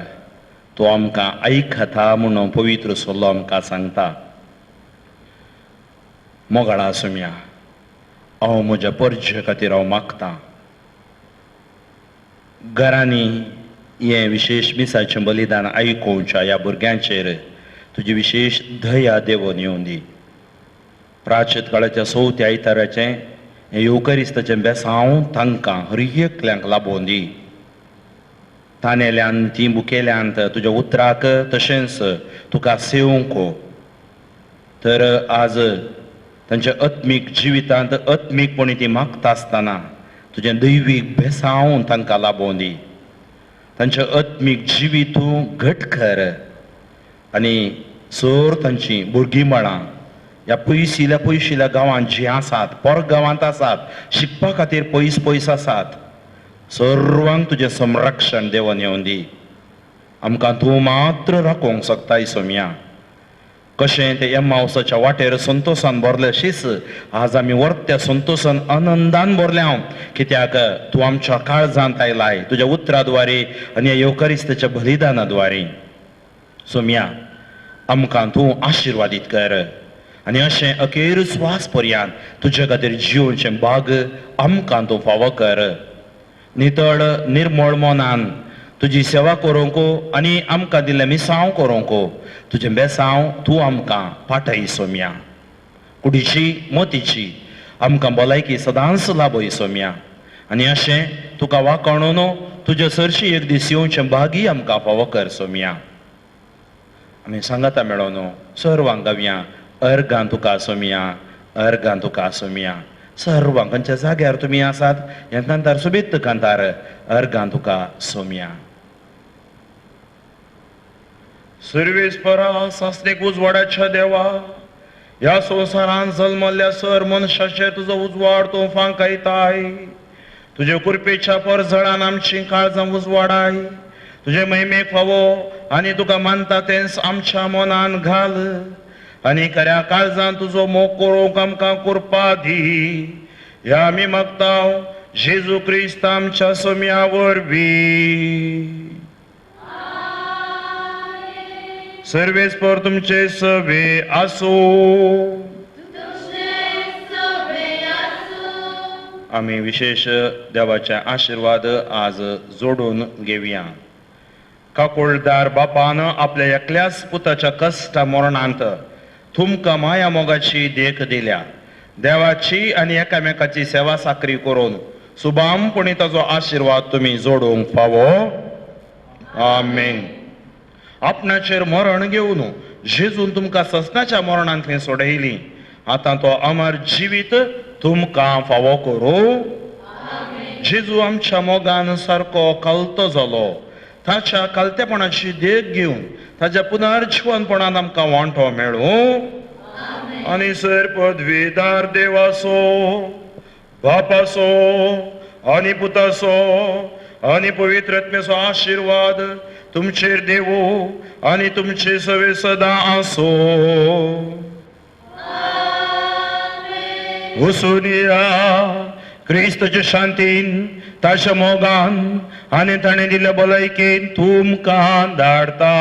तो आमकां आयकता म्हणून पवित्र सल्लो आमकां सांगता. मोगाळा सोम्या, हांव म्हज्या परजे खातीर हांव मागतां. घरांनी हें विशेश मिसाचें बलिदान आयकोवच्या ह्या भुरग्यांचेर तुजी विशेश दया देवोन येवन दी. प्राचीत काळाच्या चवथ्या आयताराचें हें येवकरिस्ताचें बेसांव तांकां हर एकल्यांक लाबोवन दी. तानेल्यान तीं बुकेल्यांत तुज्या उतराक तशेंच तुका सेवंक तर आज तांच्या आत्मीक जिवितांत आत्मीकपणी ती मागता आसतना तुजें दैवीक बेसांव तांकां लाबोवन दी. तांचें आत्मीक जिवीत तूं घट कर आनी सर तांचीं भुरगीं मळां ह्या पयशिल्या पयशिल्या गांवांत जीं आसात, परगांवांत आसात, शिकपा खातीर पयस पयस आसात, सर्वांक तुजें संरक्षण देवन येवन दी. आमकां तूं मात्र राखोवंक शकताय सोम्या. कशें ते एम्मावसाच्या वाटेर संतोशान भरले शीस आज आमी वर्त्या संतोशान आनंदान भरल्या, कित्याक तूं आमच्या काळजांत आयलाय तुज्या उतराद्वारे आनी ह्या येवकरिस्ताच्या बलिदाना द्वारे. सोम्या, आमकां तूं आशिर्वादीत कर आनी अशें अखेर स्वास पर्यंत तुजे खातीर जिवनचें भाग आमकां तूं फावो कर. नितळ निर्मळ मनान तुजी सेवा करूंक आनी आमकां दिल्लें मिसांव करूंक तुजें बेसांव तूं आमकां पाटय सोम्या. कुडीची मतीची आमकां भलायकी सदांच लाबय सोम्या आनी अशें तुका वाकोणून तुजे सरशी एक दीस येवचें भागी आमकां फावो कर सोम्या. आमी सांगाता मेळोन सर्वांक गावया अर्गां तुका सोम्या, अर्गां तुका सोम्या. सर्वांक खंयच्या जाग्यार तुमी आसात हें कांतार सोबीत कांतार अर्गां तुका सोम्या. सर्वेस्परा सासणीक उजवाडाच्या देवा, ह्या संवसारांत जल्मल्ल्या सर मनशाचेर तुजो उजवाड तूं फांकायताय. तुजे कृपेच्या परजळान आमचीं काळजां उजवाडाय. तुजे महिमेक फावो आनी तुका मानता तेंच आमच्या मनान घाल आनी खऱ्या काळजान तुजो मोग करूंक आमकां कृपा दी. ह्या आमी मागता जेजू क्रिस्त आमच्या सोम्या वरवीं. सर्वेस्पर तुमचे सवे आसूं. आमी विशेश देवाचे आशिर्वाद आज जोडून घेवया. काकुळदार बापान आपल्या एकल्याच पुताच्या कश्टा मरणांत तुमकां माया मोगाची देख दिल्या. देवाची आनी एकामेकाची सेवा साकरी करून सुबामपणी ताचो आशिर्वाद तुमी जोडूंक फावो. आमेन. आपणाचेर मरण घेवन जेजून तुमकां ससनाच्या मरणांतली सोडयली, आतां तो अमर जिवीत तुमकां फावो करूं. जेजू आमच्या मोगान सारको कलतो जालो. ताच्या कलतेपणाची देख घेवन ताच्या पुनर्जिवनपणान आमकां वांटो मेळूं. आनी सर पदवीदार देवासो, बापासो आनी पुतासो आनी पवित्र आत्म्याचो आशिर्वाद तुमचेर देवो आनी तुमचे सवे सदां आसो. वसुनिया क्रिस्तच्या शांतीन ताच्या मोगान आनी ताणें दिल्ल्या भलायकेन तुमकां धाडटा.